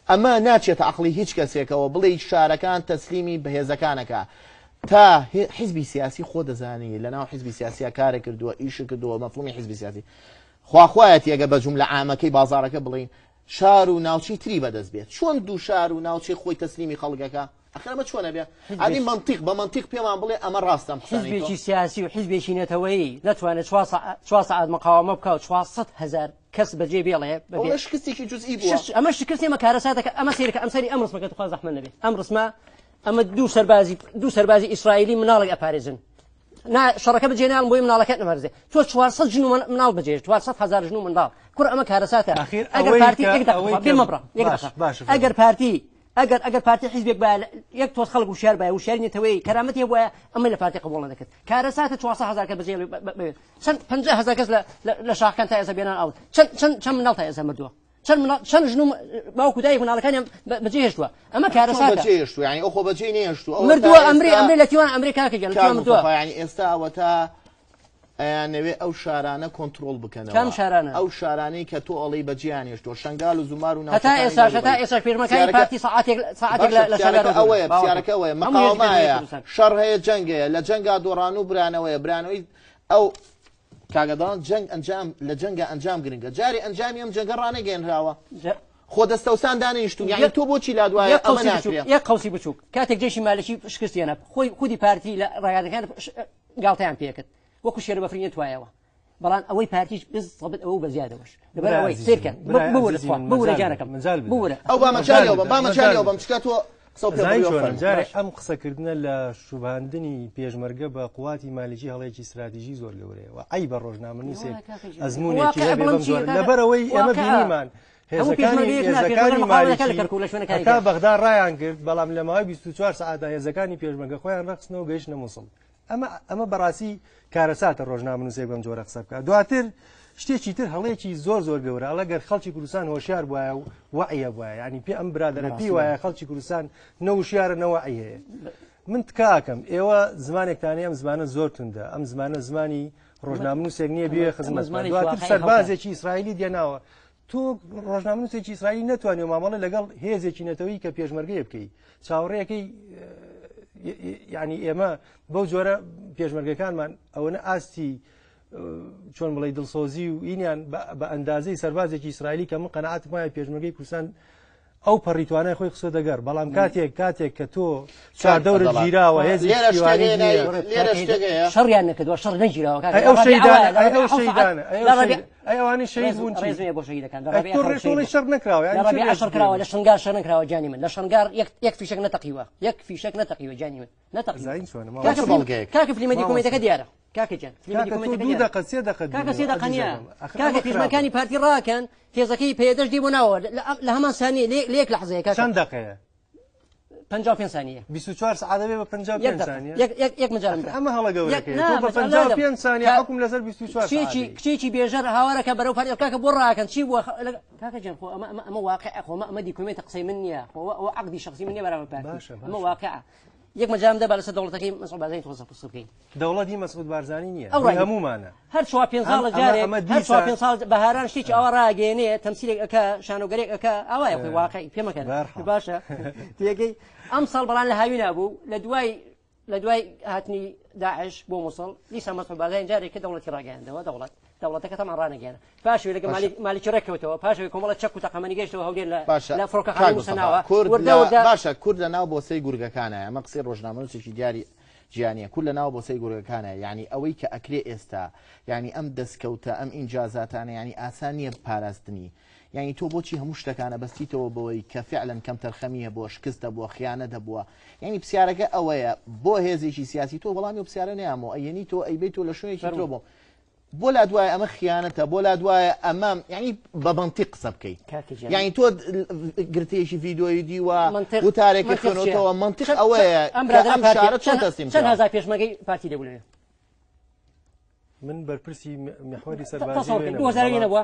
ئەمە ناچێتە عەقڵی هیچ کەسێکەوە بڵێی شارەکان تەسلیمی بەهێزەکانەکە تا حیزبی سیاسی خۆ دەزانی لەناو حیزبی سیاسیا کارە کردووە ئیش کردووە مەفهومی حیزبی سیاسی خواخوایەتی ئەگە بە جوملە عامەکەی بازاڕەکە بڵێین شار و ناوچەی تری بەدەست بێت چۆن دوو شار و ناوچەی خۆی تەسلیمی خەڵکەکە ئەخر ئەمە چۆنە بێ ئەدی مەنتیق بە مەنتیق پێمان بڵێ ئەمە ڕاستە ئەم قسانەی تۆ حیزبێکی سیاسی و حیزبێکی نەتەوەیی نەتوانێت چوار سەعات مقاومە بکا و 400 هەزار کەس بەجێ بێڵێ بەبێ ئەوە شکستێکی جزئی بووە. ئەمە شکست ئێمە کارەساتەکە ئەمە سەیرکە ئەم سەری ئەم ڕسمەکە تخوا زەحمەت نەبێ ئەم ڕسمە ئەمە دوو سەربازی دوو سەربازی ئیسرائیلی مناڵێک ئەپارێزن نا شەڕەکە بەجێ ناڵم بۆی مناڵەکەت نەمەرزێ تۆ 400 ژن و مناڵ بەجێ 400 هەزار ژن و منداڵ کوڕ ئەمە کارەساتە ئەخیر ئەگەر ئەوەی پارتی کە- یەک دەقە ئەوەی خوا، کە- بێ مەبڕە یەک باش، دەقە باشە، ئەگەر پارتی ئەگەر ئەگەر پارتی حیزبێک بایە یەک تۆز خەڵک وشیار بایە وشیاری نەتەوەیی کەرامەتی هەبوایە ئەمەی لە پارتی قبوڵ نەدەکرد کارەساتە 400 هەزار کەس بەجێ بێت چەند 50 هەزار کەس لە شاخەکان تا ئێستا بێنان ئاو چەند چەند چەند مناڵ تا ئێستا مردووە چەند مناڵ چەند ژن و باوک و دایک مناڵەکانیان بەجێ هێشتووە ئەمە کارەساتە بەجێ هێشتووە یعنی ئەو خۆ بەجێ نەهێشتووە ئەوە مردووە تا ئەمری ئێستا ئەمری لە تیوان ئەمری کاکە گیان لە کاک تیوان مردووە مستەفا یعنی ئێستا ئەوەتا ئەیانەوێ ئەو شارانە کۆنترۆڵ بکەنەوە کام شارانە؟ ئەو شارانەی کە تۆ ئەڵێی بەجێیان هێشتووە شەنگال و زومار و هەتا ناوچەکانی ئێستاش هەتا دەوروبەری. ئێستاش پێشمەرگەکانی پرسیارەکە پارتی سەعاتێک سەعاتێک باشە لە شەنگال پرسیارەکە ڕۆژ ئەوەیە باوەڕ پرسیارەکە ئەوەیە هەموو هێزی مقاومە پێشمەرگەی هەیە کوردستان. شەڕ هەیە جەنگ هەیە لە جەنگا دۆڕان و برانەوەیە برانەوەی ئەو کاکە دەڵێن جەنگ ئەنجام لە جەنگا ئەنجام گرنگە جارێ ئەنجامی ئەم جەنگە ڕانەگەیەنراوە خۆ دەستەوسان دانیشتون یعنی تۆ بۆچی لا دوایە ئەمە ناکرێ یەک قەوسی بچووک کاتێک جێشی مالکی شکست هێنا خۆی خودی پارتی لە ڕاگەیاندنەکان گاڵتەیان پێکرد وەکو شێرە بەفرینە توایەوە بەڵام ئەوەی پارتیش بزەبت ئەوە بە زیادەوەش لەبەر ئەوەی سێرکەن ببورە ببورە گیانەکەم ببورە ئەو با مەجالیەوە بەم با مەجالیەوە بەم چکە تۆ قسە پێ زانی بڕیەوە چۆنە فەرموو. جارێ ئەم قسەکردنە لە شوباندنی پێشمەرگە بە قوواتی مالکی هەڵەیەکی استراتیژی زۆر گەورەیە و عەیبە ڕۆژنامەنووسێک ئەزموونێکی هەبێ بەم جۆرە لەبەرئەوەی ئێمە بینیمان هێزەکانی هێزەکانی مالکی هەتا بەغدا ڕایان کرد بەڵام لە ماوەی 24 سەعاتدا هێزەکانی پێشمەرگە خۆیان ڕەخستنەوە گەیشتنە موسڵ ئەمە ئەمە بەڕاستی کارەساتە ڕۆژنامەنووسێک بەم جۆرە قسە بکات دواتر شتێکی تر هەڵەیەکی زۆر زۆر گەورە ئەڵە گەر خەڵکی کوردستان هۆشیار بوایە و وەعیە بوایە یعنی پێ ئەم برادەرە پێی وایە خەڵکی کوردستان نە وشیارە نە وەعی هەیە من تکاکەم ئێوە زمانێکتانی ئەم زمانە زۆر توندە ئەم زمانە زمانی ڕۆژنامەنووسێک نییە بێ خزمەت دواتر سەربازێکی ئیسرائیلی دێناوە تۆ ڕۆژنامەنووسێکی ئیسرائیلی نەتوانیوە مامەڵە لەگەڵ هێزێکی نەتەوەیی کە پێشمەرگەیە بکەی چاوەڕێیەکەی یعنی ئێمە بەو جۆرە پێشمەرگەکانمان ئەوەنە ئاستی چۆن بڵێ دڵسۆزی و ئینیان بە ئەندازەی سەربازێکی ئیسرائیلی کە من قەنەعاتم وایە پێشمەرگەی کوردستان ئەو پەڕی توانای خۆی خستۆتە گەڕ بەڵام کاتێک کاتێک کە تۆ چواردەورت گیراوە هێزی لێرە شتێک پشتیوانی هەیە ناوی- نییە. لێرە شتێک هەیە شەڕیان نەکردووە شەڕ نەگیراوە کاکە. ئەی ئەو لە ڕابیعە شەهیدانە وایە، لە ئەی ئەو ڕابیعە حەوت سەعات- شەهیدانە ئەی لە ئەو ڕابیعە- شەهید- ئەی ئەوانەی شەهید بوون چی ڕێز مەیە بۆ شەهیدەکان لە ئەی ڕابیعە تۆ خەڵک ڕێ- شەهید تۆڵەی بوو. شەڕ نەکراوە لە یعنی چی ڕابیعە ڕێز شەڕ کراوە بگرین؟ لە شنگار شەڕ نەکراوە گیانی من لە شنگار یەک یەک فیشەک نەتەقیوە یەک فیشەک نەتەقیوە گیانی من نەتەقیوە زین چۆنە مامۆستا؟ کاکە چ فلیم- بەڵگەیەک؟ کاکە فلیمە مامۆستا. دیکۆمێنتەکە دیارە کاکە گیان فلیمە کاکە تۆ دیکۆمێنتەکە دوو دیارە دەقە سێ دەقە کاکە سێ بینیوە دەقە نییە عەزیزەکەم ئەخر کاکە ئەمە خراپە پێشمەرگەکانی پارتی ڕاکەن تێزەکەی پەیەدەش دی بۆ ناوە لە هەمان سانیە لە یەک لەحزەیە کاکە چەند دەقەیە؟ 55 ثانیە 24 سەعات دەبێ بە 55 ثانیە یەک یەک یەک مجالم بدە ئەمە هەڵە گەورەکەیە نا، تۆ بە مەجال نادەم. 55 ثانیە کا- حوکم لەسەر 24 سەعات کچێکی دەی. کچێکی بێژەر هاوارەکە بەرەو پارتی کاکە بۆ ڕاکەن چی بووە کاکە گیان خۆ ئەمە ئەمە ئەمە واقعە خۆ ئەمە ئەمە دیکۆمێنتە قسەی من نییە خۆ ئەوە عەقدی شخصی من نییە بەرامبەر پارتی باشە، ئەمە باشە. واقعە یەک مەجالم دە با لەسەر دەوڵەتەکەی مەسعود بارزانی تۆزە قسە بکەین دەوڵەتی مەسعود بارزانی نییە ئەو هی ڕای هەموومانە هەر چوار پێنج ئەم ساڵە ئەمە جارێک ئەمە هەر چوار دیسان پێنج ساڵ بەهاران شتێکی ئاوا ڕاگەیەنێ تەمسیلێک ئەکا شانۆگەرێک ئەکا ئاوایە خۆی واقعی پێ مەکەن بەهەرحاڵ. باشە تێگەی ئەم ساڵ بەڵام لە هاوینا بوو لە دوای لە دوای هاتنی داعش بۆ موسڵ دیسان مەسعود بارزانی جارێک کە دەوڵەتی ڕاگەیاندەوە دەوڵەت دەوڵەتەکە تەمان ڕانەگەیانە پاشوی لەگە باشە. مالیک مالیکی ڕێککەوتەوە پاشەوەی کۆمەڵە چەک و تەقەمەنی گەیشتەوە هەولێر لە باشە لە کاک فڕۆکەخانەی مستەفا موسەناوە کورد وردە لە وردە باشە کورد لە ناو بۆسەی گورگەکانە ئەمە قسەی ڕۆژنامەنووسێکی دیاری جیانە کورد لە ناو بۆسەی گورگەکانە یعنی ئەوەی کە ئەکرێ ئێستا یعنی ئەم دەستکەوتە ئەم ئینجازاتانە یعنی ئاسان نییە پاراستنی یعنی تۆ بۆچی هەموو شتەکانە بەستیتەوە بەوەی کە فعلەن کەمتەرخەمی هەبووە شکست هەبووە خیانەت هەبووە یعنی پرسیارەکە ئەوەیە بۆ هێزێکی سیاسی تۆ وەڵامی ئەو پرسیارە نەیامەوە ئەیەنی تۆ ئەیبەی تۆ لە شوێنێکی ترۆ بۆ بۆ لا دوایە ئەمە خیانەتە بۆ لا دوایە ئەمە یعنی بە مەنتیق قسە بکەی یعنی تۆ گرتەیەکی ڤیدیۆیی دیوە وتارێکی خوێنەوەتەوە مەنتیق ئەوەیە ئەم شارە چۆن تەسلیم چەند هەزار پێشمەرگەی پارتی لێ بوو من بەرپرسی میحوەری سەربازی 2000 نەبووە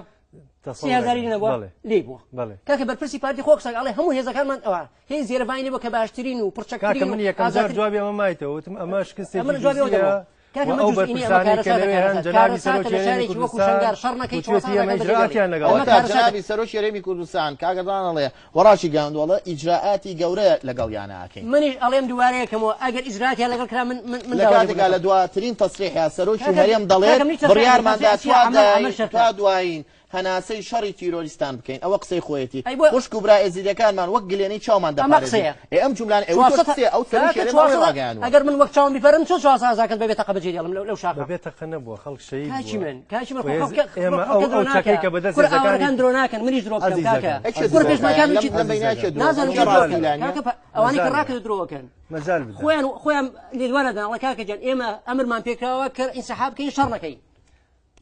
3000 نەبووە لێ بووە کاکە بەرپرسی پارتی خۆ قسە ئەڵێ هەموو هێزەکانمان ئەوە هێز زێرەڤانی لێ بووە کە باشترین و پڕچەکترین من یەکەم جار جوابی ئەمە مایتەوە وتم ئەمە شکستێکی جزئیە و ئەو بەرپرسانەی کە لەوێ هەن جەنابی سەرۆکی هەرێمی کوردستان وتوێتی ئێمە ئیجرائاتیان لەگەڵ ئەوەتا جەنابی سەرۆکی هەرێمی کوردستان کاک ئەردۆغان ئەڵێ وەڕاشی گەیاندووە ئەڵێ ئیجرائاتی گەورە لەگەڵیانە ئەکەین. منیش ئەڵێم دووبارەیەکەمەوە ئەگەر ئیجرائاتیان لەگەڵ کرا من من من لە کاتێکا لە دواترین تەسریحیا سەرۆکی هەرێم دەڵێت بڕیارمان دا تا دوایین هەناسەی شەڕی تیرۆریستان بکەین ئەوە قسەی خۆیەتی خوشک و برا ئێزیدیەکانمان وەک گلێنەی چاومان دەپارێزین ئێ ئەم جوملانە ئێوە تۆش قسەیە ئەو سەرۆکی هەرێم ئەوەی ڕاگەیاندووە. ئەگەر من وەک چاوم بیپەرم چۆن 400 هەزار کەس بەبێ تەقە بەجێ دێڵم لەو شاخە؟ بەبێ تەقە نەبووە خەڵک شەهید بووە. کاکی من کاکی من خۆ خەڵک ئێمە ئەو درۆ ئەو چەکەی ناکە کە بەدەست کورە هێزەکانی ئاوارەکان درۆ ناکەن منیش درۆ بکەم کاکە ئەزیزەکەم کورە پێشمەرگەکان لەم چی لەم بەینە کێ درۆ نازانم کێ کێ درۆ ڕاستی ئەکەن لانیە؟ کاکە ئەوانەی کە مەجال بدە ڕاکرد درۆ ئەکەن مەجال بدە خۆیان خۆیان لێدوانە دەن ئەڵێ کاکە گیان ئێمە ئەمرمان پێکراوە کە ئینسحاب بکەین شەڕ نەکەین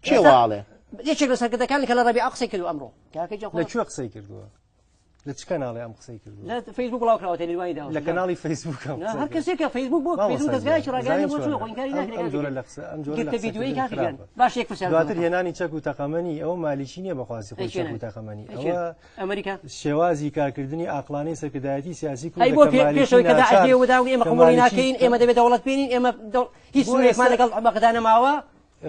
کێ وا ئەڵێ؟ یەکێک لە سەرکردەکان کە لە ڕەبیعە قسەی کردووە ئەمڕۆ کاکە گیان خۆ لە کوێ قسەی کردووە؟ لە چ کەناڵێ ئەم قسەی کردووە؟ لە فەیسبوک بڵاو کراوەتە لێدوانی داوە لە کەناڵی فەیسبوک ئەم قسەی هەر کردووە. کەسێک کە فەیسبوک بۆ مامۆستا فەیسبوک گیان، دەزگایەکی ڕاگەیاندنە زانین بۆ چۆن چۆنە؟ خۆ ئینکاری ئەم ناکرێ ئەم کاکە جۆرە گیان لە قسە ئەم جۆرە لە گرتە ڤیدیۆیی قسەکردن کاکە گیان خراپە. باش یەک پرسیار دواتر بکەم. هێنانی چەک و تەقەمەنی ئەوە مالیکی نییە بە خواستی ئەی خۆی چەک کێنە؟ و تەقەمەنی ئەی کێنە؟ ئەوە ئەمریکا شێوازی کارکردنی ئاقڵانەی سەرکردایەتی سیاسی ئەی کوردە بۆ کە پێ مالیکی پێشەوەی کە داعش ناچار دێ و داوی ئێمە کە قبوڵی مالیکی ناکەین ئێمە دەبێت دەوڵەت بێنین ئێمە دەوڵ هیچ بۆ سنوورێکمان ئێستا لەگەڵ بەغدا نەماوە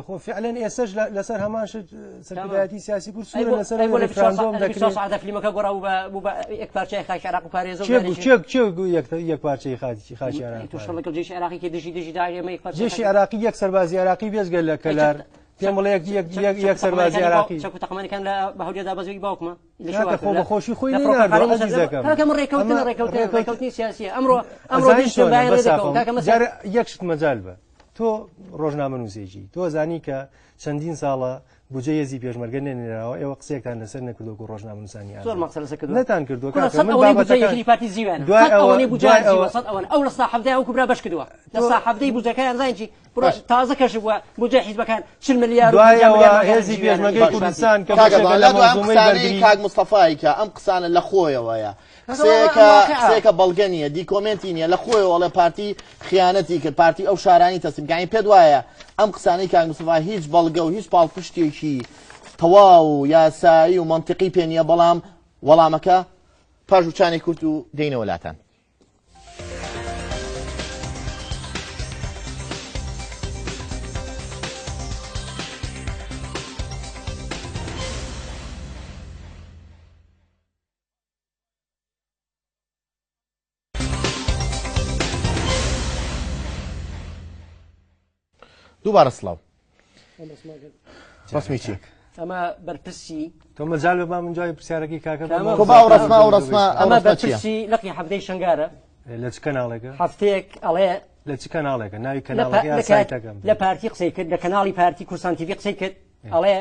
خۆ فعلەن ئێسەش لەسەر هەمان شت سەرکردایەتی سیاسی کورد ئەی سوورە بۆ لەسەر ئەی بۆ ئەوەی لە 24 ڕیفراندۆم لە 24 دەکرێت سەعاتە فلیمەکە گۆڕا بوو بە بوو بە یەک پارچەی خاکی عێراق و پارێزە و کێ بوو جارێکی کێ کێ بوو یەک یەک پارچەی خاکی خاکی عێراق ئەی تۆ شەڕ پارێ لەگەڵ جێشی عێراقی کە دژی دژی داعش ئێمە یەک پارچەی جێشی خاکی عێراقی یەک سەربازی عێراقی بێجگە لە ئەی چەک کەلار پێم چەک بڵێ یەک یەک چەک یەک چەک یەک و سەربازی تەقەمەنیەکانی باو عێراقی چەک و تەقەمەنیەکان لە بە هەولێر دابەزیوی باوکمە لە شێ کاکە واتووە خۆ لە بە خۆشی خۆی لە نەیناردووە فڕۆکەخانەی مەسەر عەزیزەکەم کاکە من ڕێکەوتنە ئەمە ڕێکەوتن ڕێکەوت ڕێکەوتنی سیاسیە ئەمڕۆ ئەمڕۆ ئەزانی دژتم چۆنە بایان بەس ڕێ دەکەون ئاخۆم کاکە مەسەر جارێ یەک شت مەجال بە تۆ ڕۆژنامەنووسێکی تۆ زانی کە چەندین ساڵە بودجەی هێزی پێشمەرگە نەنێراوە ئێوە قسەیەکتان لەسەر نەکردووە وەکو ڕۆژنامەنووسانی زۆر ئازاد مەقسە لەسەر کردووە نەتان کردووە کوڕە کاکە سەد من ئەوەنەی بودجەی بابەتەکان یەکێتی پارتی زیویانە دوای سەد ئەوە ئەوەنەی دوای بودجەیان ئەوە زیوە سەد ئەوەنە ئەو لە سا حەڤدەی ئەو کوبرا بەش کردووە لە تۆ سا حەڤدەی بودجەکەیان زانین چی بڕۆ باش تازە کەشف بووە بودجەی حیزبەکان 40 ملیار و دوای 50 ئەوە ملیار ماکان هێزی زیویانە پێشمەرگەی یەکێتی پارتی کوردستان کە کاکە بەشێکە بەڵام لە لە دوای ئەم مەنزومەی قسانەی بەرگری کاک مستەفای کە ئەم قسانە لە خۆیەوەیە کاکە وەڵا قسەیەکە واقعە قسەیەکە بەڵگە نییە دیکۆمێنتی نییە لە خۆیەوە ئەڵێ پارتی خیانەتی کرد پارتی ئەو شارانی تەسلیم کرد یانی پێت وایە ئەم قسانەی کاک مستەفا هیچ بەڵگە و هیچ پاڵپشتێکی تەواو و یاسایی و مەنتیقی پێ نییە بەڵام وەڵامەکە پاش وچانی کورت و دێینەوە لاتان. دووبارە سڵاو ڕسمی چی ئەمە بەرپرسی تۆ مەجال بە با من جوابی پرسیارەکەی کاکە ئەمە تۆ با ئەو ڕسمە ئەو ڕسمە ئەو ئەمە ڕسمە چییە بەرپرسی لقی حەفتەی شنگارە لە چ کەناڵێکە هەفتەیەک ئەڵێ لە چ کەناڵێکە ناوی لە پا- کەناڵەکە یا لە کات- سایتەکەم لە پارتی قسەی کرد لە کەناڵی پارتی کوردستان تیڤی قسەی کرد ئەڵێ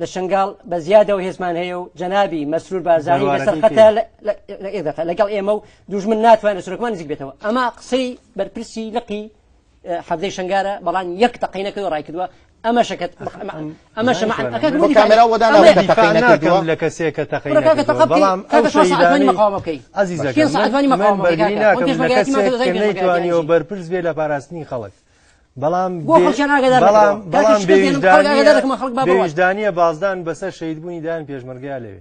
لە شنگال بە زیادەوە هێزمان هەیە و جەنابی مەسرور بارزانی لەسەر بەروارەکەی خەتە کێیە؟ لە لەگەڵ ئێمە و دوژمن ناتوانێت لە سنوورەکەمان نزیک بێتەوە ئەمە قسەی بەرپرسی لقی حەڤدەی شنگارە بەڵام یەک تەقەی نەکردووە ڕای کردووە ئەمە شەکەت ئەمە شەمع ئەکاک بۆ کامێرا وەدا ناوە کە دیفاع تەقەی نەکردووە ناکەم لە کەسێک کە تەقەی کوڕە کاکە نەکردووە تەقە بکەی بەڵام ئەو کاکە 4 سەعات توانی شەهیدانەی مقاومە بکەی عەزیزەکەم پێنج سەعات من توانی من مقاومە بکەی بەرگری کاکە خۆ ناکەم لە پێشمەرگایەتی کەسێک ماکە کە دەزانی پێشمەرگایەتی نەیتوانیەوە چی بەرپرس بێ لە پاراستنی خەڵک بەڵام بۆ خەڵکیان ئاگادار بەڵام نەکردەوە کاکە بەڵام شکست دێنم خەڵک ئاگادار دەکەم خەڵک با بڕوات بێویژدانیە بازدان بەسەر شەهیدبوونی دایان پێشمەرگەیا لەوێ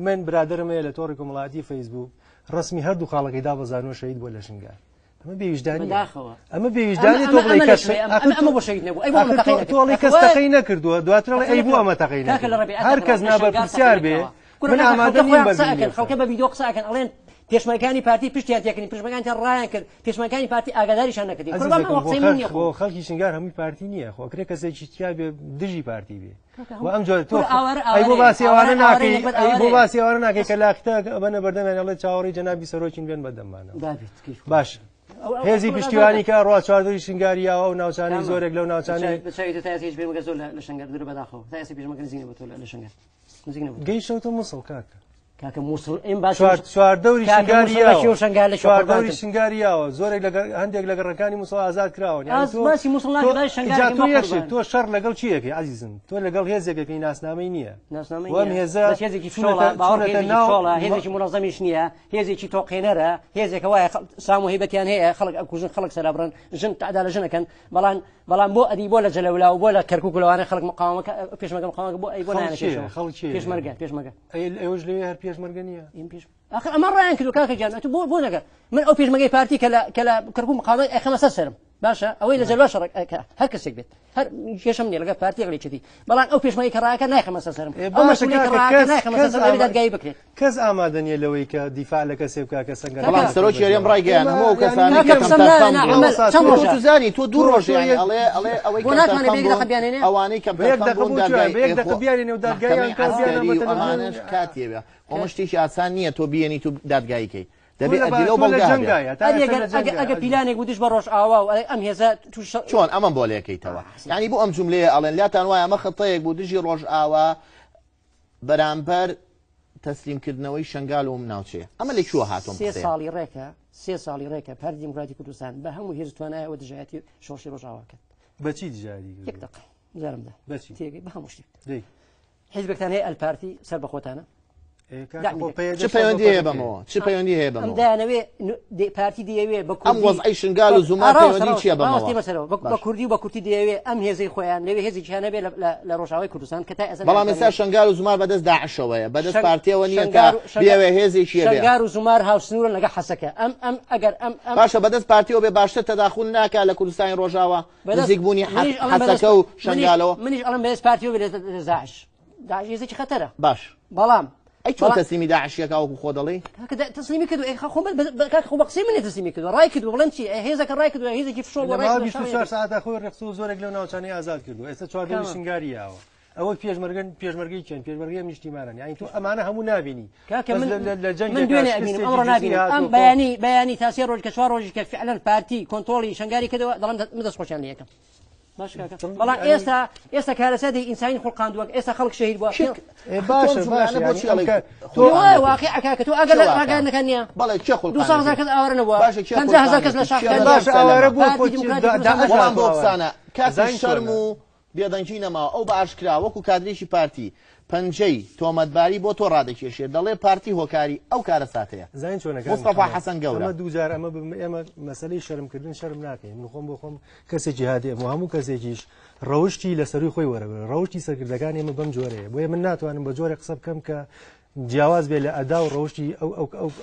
من برادەرم هەیە لە تۆڕی کۆمەڵایەتی فەیسبوک ڕسمی هەردوو خاڵەکەی دابەزانوە شەهید بووە لە شنگال ئەمە بێویژدانیە بەداخەوە ئەمە بێویژدانیە ئەمە تۆ ئەمە بڵێی ئەمە کەس لە ئەمە ئاخر ئەمە بۆ شەهید نەبوو ئەی بۆ ئەمە ئاخر تەقەی تۆ نەکرد تۆ ئەڵێی کەس ئەخوا تەقەی نەکردووە دواتر ئەڵێ تەقەی ئەی بۆ نەکردووە ئەمە تەقەی کاکە لە نەکرد ڕەبیعە هەر تەقەکراوە کەس لە شنگال نابەرپرسیار بێ تەقەکراوە کوڕە من کاکە ئامادە خەڵکە نیم خۆیان قسە بەرگری ئەکەن لێ بکەم خەڵکە بە ڤیدیۆ قسە ئەکەن ئەڵێن پێشمەرگانی پارتی پشتیان تێکردین پێشمەرگانی تر ڕایان کرد پێشمەرگانی پارتی ئاگاداریشان نەکردین کوڕە عەزیزەکەم ئەمە خۆ قسەی من نییە خۆ خۆ خەڵکی شنگار هەمووی پارتی نییە خۆ ئەکرێ کەسێکی تیا بێ دژی پارتی بێ کاکە و هەموو ئەم جۆرە تۆ کوڕە ئاوارە ئەی بۆ ئاوارەیە باسی ئەوانە ئاوارە ئاوارەی ناکەی نەگبەت ئەی بۆ ئاوارەیە باسی ئەوانە ناکەی بەس کە لاقتە ئەبەنە بەردەمیان ئەڵێ چاوەڕێی جەنابی سەرۆکین بێن بەدەممانەوە دابێت کەیف خۆش باش. هێزی پشتیوانی کە ڕوا چواردەوری شنگاری یاوە ئەو ناوچانەی زۆرێک لەو ناوچانەی بە چاوی تۆ تا ئێستا هیچ پێشمەرگە زۆر لە شنگال دوورە بەداخەوە تا ئێستا پێشمەرگە نزیک نەبوو تۆ لە شنگال نزیک نەبوو گەیشتەوە موسڵ کاکە کاکە موسڵ ئێم باسی چواردەوری کاکە شنگاری موسڵ لە یاوە کوێ و شنگال لە کوێ چواردەوری قوربانتم. شنگاری یاوە زۆرێک لە هەندێک لە گەڕەکانی موسڵ ئازاد کراون یعنی ئاز تۆ باسی موسڵ ناکەی تۆ باسی شنگال ئینجا ئەکەی تۆ مە یەک شت قوربان. تۆ شەڕ لەگەڵ چی ئەکەی عەزیزم تۆ لەگەڵ هێزێکەکەی ناسنامەی نییە ناسنامەی وەم نییە. هێزە بەس هێزێکی چوونەتە فشۆڵە باوەڕ چوونەتە هێزێکی ناو فشۆڵە هێزێکی منەزەمیش نییە هێزێکی تۆقێنەرە هێزێکە وایە سام و هەیبەتیان هەیە خەڵک ئەکوژن خەڵک سەرابڕن ژن تەعدا لە ژن ئەکەن بەڵام بەڵام بۆ ئەدی بۆ لە جەلەولا و بۆ لە کەرکوک و لەوانە خەڵک مقاومەکە پێشمەرگە مقاومەکە بۆ ئەی بۆ خەڵک نایەنە چییە؟ پێشەوە خەڵک چییە؟ پێشمەرگە پێشمەرگە ئێوەش لەوێ هەر پێشمەرگە نییە؟ ئێم پێش ئاخر ئەمە ڕایان کردو کاکە گیان ئەتوو بۆ بۆ نەکە من ئەو پێشمەرگەی پارتی کە لە کە لە کەرکوک مقاومەت ئەیخەمە سەر سەرم باشە ئەوەی لە جەلوا شەڕ ئەکا هەر کەسێک بێت هەر کێشەم نییە لەگەڵ پارتی لەگەڵ یەکێتی بەڵام ئەو پێشمەرگەی کە ڕاکە نایخەمە سەر سەرم ئێ ئەو باشە مەسئولەی کە کاکە ڕاکە کەس نایخەمە سەر کەس سەرم دەبێ ئاما دادگایی بکرێت کەس ئامادە نییە لەوەی کە دیفاع لە کەسێ بکا کە سەنگەر بەڵام هاتووە سەرۆکی هەرێم بەجێوە. ڕایگەیان ئێمە هەموو ئەو یعنی کەسانەی کە کاکە قسەم کەمتەرخەم ناوێ، بوون نا، مامۆستا چەند تۆ تۆ ڕۆژە؟ چوزانی تۆ دوو تۆ ڕۆژ تۆ یعنی یەک ئەڵێ ئەڵێ ئەوەی بۆ ناتوانێ کەمتەرخەم بە یەک بوون دەقە بیانێنێ؟ ئەوانەی بە یەک کەمتەرخەم دەقە بوون بۆ کوێ دادگای بە یەک دەقە خۆ بیانێنێ و دادگاییان مەحکەمەی کە بیانە عەسکەری بە و تەلەڤیزیۆن ئەمانەش کاتیەوە خۆ من شتێکی ئاسان نییە تۆ بیێنیت و دادگایی کەی تۆ دەبێ لە ئەدیلە و تۆ لە بەڵگە هەبێ جەنگایە تا ئەرێ ئێستا ئەگەر لە ئەگەر جەنگایە ئەگەر عەزیز. پیلانێک بوو دژ بە ڕۆژئاوا و ئەرێ ئەم هێزە تووش شەڕ چۆن ئەمەم بۆ لێکەیتەوە یعنی بۆ ئەم جوملەیە ئەڵێن لاتان وایە ئەمە خطەیەک بوو دژی ڕۆژئاوا بەرامبەر تەسلیمکردنەوەی شنگال و ناوچەیە ئەمە لە کوێوە هاتووە سێ ساڵی ڕێکە سێ ساڵی ڕێکە پارتی دیموکراتی کوردستان بە هەموو هێز و توانایەوە دژایەتی شۆڕشی ڕۆژئاوا کرد. بە چی دژایەتی یەک کردووە؟ دەقە جارم دا بەچی؟ تێگەی بە هەموو شتێک. دەی حیزبێکتان هەیە ئەلپارتی سەر بە خۆتانە. ئێ کاکە دەعمی خۆ دەکەن. پەیەدە چ سەر بە پەیوەندی هەیە پەکەکەیە. بەمەوە؟ چ پەیوەندی هەیە ئەم بەمەوە؟ دایانەوێ پارتی دەیەوێ بە ئەم کوردی وەزعی شنگال و زومار ڕاستە، پەیوەندی ڕاستە، چییە بەمەوە؟ ڕاستە بەسەرەوە. بە باش. کوردی و بە کورتی دەیەوێ ئەم هێزەی خۆیان لەوێ هێزێکیان هەبێ لە ڕۆژاوای کوردستان کە تا ئێستا بەڵام ئێستا نایانتوانێ. شنگال و زومار بەدەست داعشەوەیە، بەدەست پارتیەوە نییە تا بێوێ هێزێکی هەبێ. شنگار و زومار هاوسنوورن لەگەڵ حەسەکە. ئەم، ئەم، ئەگەر ئەم، ئەم باشە بەدەست پارتیەوە بێ باشتر تەداخول ناکا لە کوردستانی ڕۆژاوا بەدەست نزیکبوونی منیش ئەڵێم بەدەست حەسەکە و منیش شنگالەوە؟ منیش ئەڵێم بەدەست پارتیەوە بێ لە داعش. داعش هێزێکی خەتەرە. باش. بەڵام ئەی چۆن تەسلیمی داعشیەکە وەکو خۆ دەڵێی؟ کاکە تەسلیمی کردو، ئەی خۆ کاکە خۆ بە قسەی منێ تەسلیمی کردووە، ڕای کردووە، بڵێم چی؟ ئەی هێزەکە ڕای کردووە، هێزێکی فشۆڵ بووە، لە ڕای ماوەی کردووە، بیست و شەڕی چوار کرد. سەعاتە خۆی ڕێکخستووە و زۆرێک لەو ناوچانەی ئازاد کردووە. ئێستا چواردەوری کامە؟ شنگاری یاوە. ئەوە پێشمەرگەن، پێشمەرگەی کێن؟ پێشمەرگەی ئەم نیشتیمانەن. یعنی تۆ ئەمانە هەموو نابینی. کاکە بەس من لە جەنگێکا من دوێنێ ئەبینم، شکستێکی ئەمڕۆ جزئی نابینم. هاتووە ئەم خۆ. بەیانی تا سێ ڕۆژ کە چوار ڕۆژی کە فعلەن پارتی کۆنترۆڵی شنگاری کردەوە، دەڵێم من دەستخۆشیان لێ یەکەم. باش کاکە. بەڵام ئێستا کارەساتی ئینسانی خوڵقاندووە، ئێستا خەڵک شەهید بووە. ئێ باشە، تۆ باشە، جوانە بۆچی یعنی ئەڵێی ئەم کە خۆ تۆ وایە ئامادەی؟ واقع کاکە، تۆ ئەگەر چێ واقع؟ ڕاگەیاندنەکان نییە. بەڵێ، کێ دوو سەد هەزار خوڵقاندووە؟ کەس ئاوارە نەبووە. باشە، کێ پەنجا هەزار کەس لە خوڵقاندووە؟ شاخ کێ کاندووە. باشە، ئاوارە بووە، پارتی خۆ دیموکراتی دا- کوردستان داعش وەڵام بۆ هاتووە. قسانە. کاتی زانین شەرم چۆنە؟ و بێدەنگی نەماوە. ئەو بە ئاشکرا وەکو کادرێکی پارتی پەنجەی تۆمەتباری بۆ تۆ ڕادەکێشێت، دەڵێ پارتی هۆکاری ئەو کارەساتەیە. زانین چۆنە کاک مستەفا محەممەد؟ حەسەن گەورە. ئەمە دوو جار ئەمە بم، ئێمە مەسەلەی شەرمکردن شەرم ناکەین. من خۆم بۆ خۆم کەسێکی هادێم و هەموو کەسێکیش ڕەوشتی لە سەروی خۆی وەرەگرن. ڕەوشتی سەرکردەکان ئێمە بەم جۆرەیە. بۆیە من ناتوانم بە جۆرێک قسە بکەم کە جیاواز بێ لە ئەدا و ڕەوشتی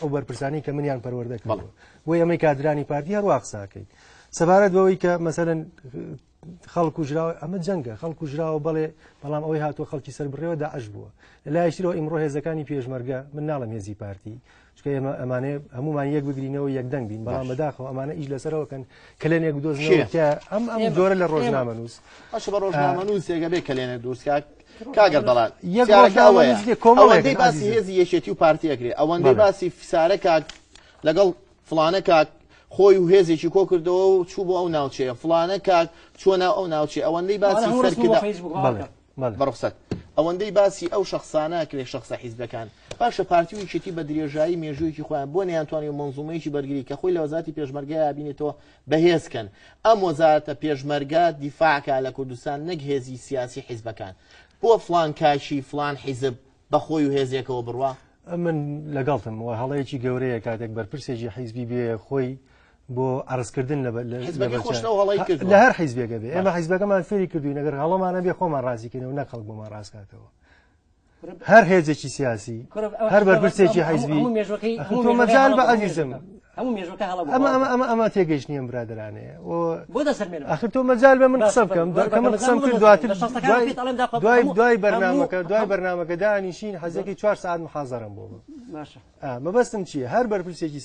ئەو بەرپرسانەی کە منیان پەروەردە کردووە. بۆیە ئەمەی کادرانی پارتی هەروە قساکەین. سەبارەت بەوەی کە مەسەلەن خەڵک کوژراوە، ئەمە جەنگە، خەڵک کوژراوە بەڵێ، بەڵام ئەوەی هاتووە خەڵکی سەر بڕێوە داعش بووە. لە لایەکترەوە ئیمڕۆ هێزەکانی پێشمەرگە، من ناڵێم هێزی پارتی، چونکە ئێمە ئەمانەیە هەمومان یەک بگرینەوە یەکدەنگ بین، بەڵام بەداخەوە ئەمانە ئیش لەسەرەوە کەن کەلێنێک بدۆزنەوە کێ؟ تیا ئەم جۆرە لە ڕۆژنامەنووس. باشە، بە ڕۆژنامەنووسێکە بێ کەلێنێک دروست کاک. کاگەر بەڵام یەک سیارەکە ئەوەیە. ڕۆژنامەنووس لێ کۆمەڵێکن، ئەوەندەی باسی عەزیزم. هێزی یەکێتی و پارتی ئەکرێ، ئەوەندەی باسی فسارە کاک لەگەڵ فڵانە کاک خۆی و هێزێکی کۆ کردەوە و چوو بۆ ئەو ناوچەیە، فڵانە کاک چووە ناو ئەو ناوچەیە، ئەوەندەی باسی ئەوانە هەموو ڕسم بۆ سەرکردە فەیسبوک، باوەڕ کە. بەڕوخسەت. ئەوەندەی باسی ئەو شەخسانە کرێ، شەخسە حیزبەکان. باشە، پارتی و یەکێتی بە درێژایی مێژوویەکی خۆیان بۆ نەیانتوانی منظومەیەکی بەرگری کە خۆی لە وەزارەتی پێشمەرگەیا بینێتەوە بەهێز کەن. ئەم وەزارەتە پێشمەرگە دیفاعکە لە کوردستان نەک هێزی سیاسی حیزبەکان. بۆ فلان کاشی فلان حیزب بە خۆی و هێزێکەوە بڕوا؟ من لەگەڵتم و هەڵەیەکی گەورەیە کاتێک بەرپرسێکی حیزبی بێ خۆی بۆ عەرزکردن حیزبەکەی لە بەرچاو. خۆشنەوە هەڵەی کردووە. لە هەر حیزبێکە بێ. ئێمە حیزبەکەمان فێری کردوین، ئەگەر هەڵەمانە بێ خۆمان ڕازیکەینەوە، نەک خەڵک بۆمان ڕاستکاتەوە. هەر هێزێکی سیاسی، هەر بەرپرسێکی حیزبی. هەموو مێژوەکەی، ئەخ، هەموو تۆ مێژوەکەی مەجال هەڵە بە بوو، عەزیزم. هەموو مێژوەکە هەڵە بوو. ئەمە تێگەیشتنی ئەم برادەرانەیە. بۆ دەسەرمێنەوە. ئەخر تۆ مەجال بە من باش، قسە بکەم. بەر- کە من بەر- قسەم بەر- کرد، بەر- دواتر لە شەستەکان پێت ئەڵێم داخوا دوای دوای بەرنامەکە دانیشین، حەزەکەی 4 سەعات محازەرەم بۆ بوو. باشە. مەبەستم چییە؟ هەر بەرپرسێکی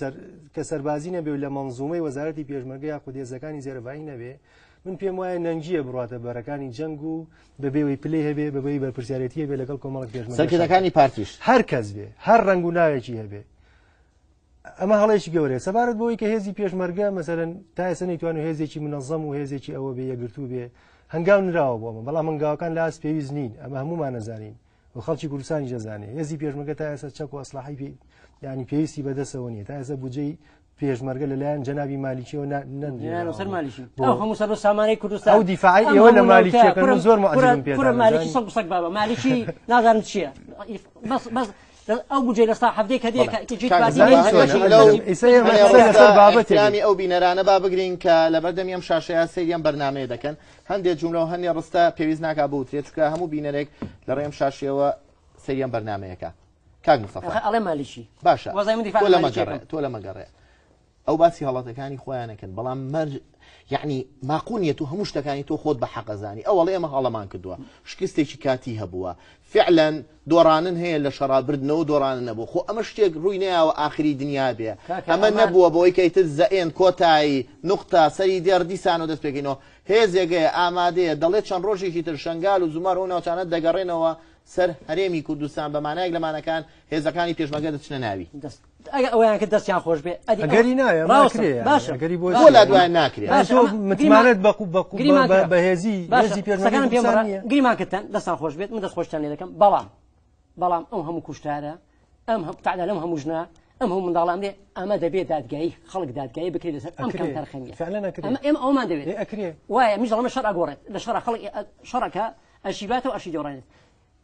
کە سەربازی نەبێ و لە مەنزومەی وەزارەتی پێشمەرگە یاخود هێزەکانی زێرەڤانی نەبێ، من پێم وایە نەنگییە بڕاتە بەرەکانی جەنگ و بەبێوەی پلەی هەبێ، بەبێوەی بەرپرسیارەتی هەبێ لەگەڵ کۆمەڵک پێشمەرگە سەرکردەکانی پارتیش. هەر کەس بێ، هەر ڕەنگ و ناوێکی هەبێ. ئەمە هەڵەیەکی گەورەیە سەبارەت بەوەی کە هێزی پێشمەرگە مەسەلەن تا ئێستا نەیتوانێت هێزێکی منەزەم و هێزێکی ئەوە بێ یەکگرتوو بێ هەنگاو نراوە بۆ ئەمە بەڵام هەنگاوەکان لە ئاست پێویست نین ئەمە هەمومان نەزانین و خەڵکی کوردستانی دەزانێ هێزی پێشمەرگە تا ئێستا چەک و ئەسلاحی پێ ینی پێویستی بەدەستەوە نیە تا ئێستا بودجەی پێشمەرگە لەلایەن جەنابی مالیکیەوە نەنرێنەوە مالیکی ئەو هەموو سەر سامانەی کوردستان ئەو دیفاعی ئێوە لە مالیکیەکەن زۆر معجبم پێ کورە مالیکی سەگ سەگ بابا مالیکی نازانم چییە بەس بەس ئەو بودجەی لە سا حەفتەی کە دێ بابەتی ئەو بینەرانە با بگرین کە لەبەردەمی ئەم شاشەیە سەیری ئەم بەرنمەیە دەکەن هەندێک جوملە و هەندێک ڕستە پێویست ناکا بوترێت چونکە هەموو بینەرێک لە ڕێم شاشەوە سەیری ئەم بەرنمەیەکە کاک مستەفا ئەڵێ مالیکی باشە تۆ لە مەگەڕێ تۆ لە مەگەڕێ ئەو باسی هەڵەتەکانی خۆیانەکەن بەڵام مەرج یعنی ماقول نیە تو هەموو شتەکانی تۆ خۆت بە حەقەزانی ئەوەڵێ ئێمە هەڵەمان کردووە شکستێکی کاتی هەبووە فعلا دۆڕانن هەیە لە شەڕا بردنەوە دۆڕانن نەبوو خۆ ئەمە شتێک ڕووی نەیاوە ئاخری دنیا بێ ئەمە نەبووە بەوەی کە ئیتر زەئێن کۆتایی نوقتە سەری دێڕ دیسانەوە دەست پێکەینەوە هێزێک هەیە ئامادەیە دەڵێ چەند ڕۆژێکی تر شەنگال و زومار و ناوچانە دەگەڕێنەوە سەر هەرێمی کوردستان بە مانایەک لە مانەکان هێزەکانی پێشمەرگە دەچنە ناوی. دەست ئەگەر ئەوەیان کرد دەستیان خۆش بێ ئەدی ئەگەری نایە ڕاوەستە ناکرێ باشە ئەگەری بۆ بۆ لا دوایان ناکرێ باشە، تۆ ئەمە متمانەت بە قو- بە قو- گریمان بە کرا. بەهێزی باشە هێزی پێشمەرگەی قسەکانم پێم کوردستان بڕە نییە گریمان کردتان دەستان خۆش بێت من دەست خۆشتان لێ دەکەم بەڵام بەڵام ئەو هەموو کوشتارە ئەم هەم تعدا لەم هەموو ژنە ئەم هەموو منداڵان بێ ئەمە دەبێت دادگایی خەڵک دادگایی بکرێت لەسەر ئەم ئەکرێ. کەمتەرخەمیە فعلا ئەکرێ. ئەمە ئێمە ئەومان دەوێت ئێ ئەکرێ. وایە منیش دەڵێم شەڕ ئەگۆڕێت لە شەڕە خەڵک شەڕەکە ئەشیباتەوە ئەشی دۆڕێنێت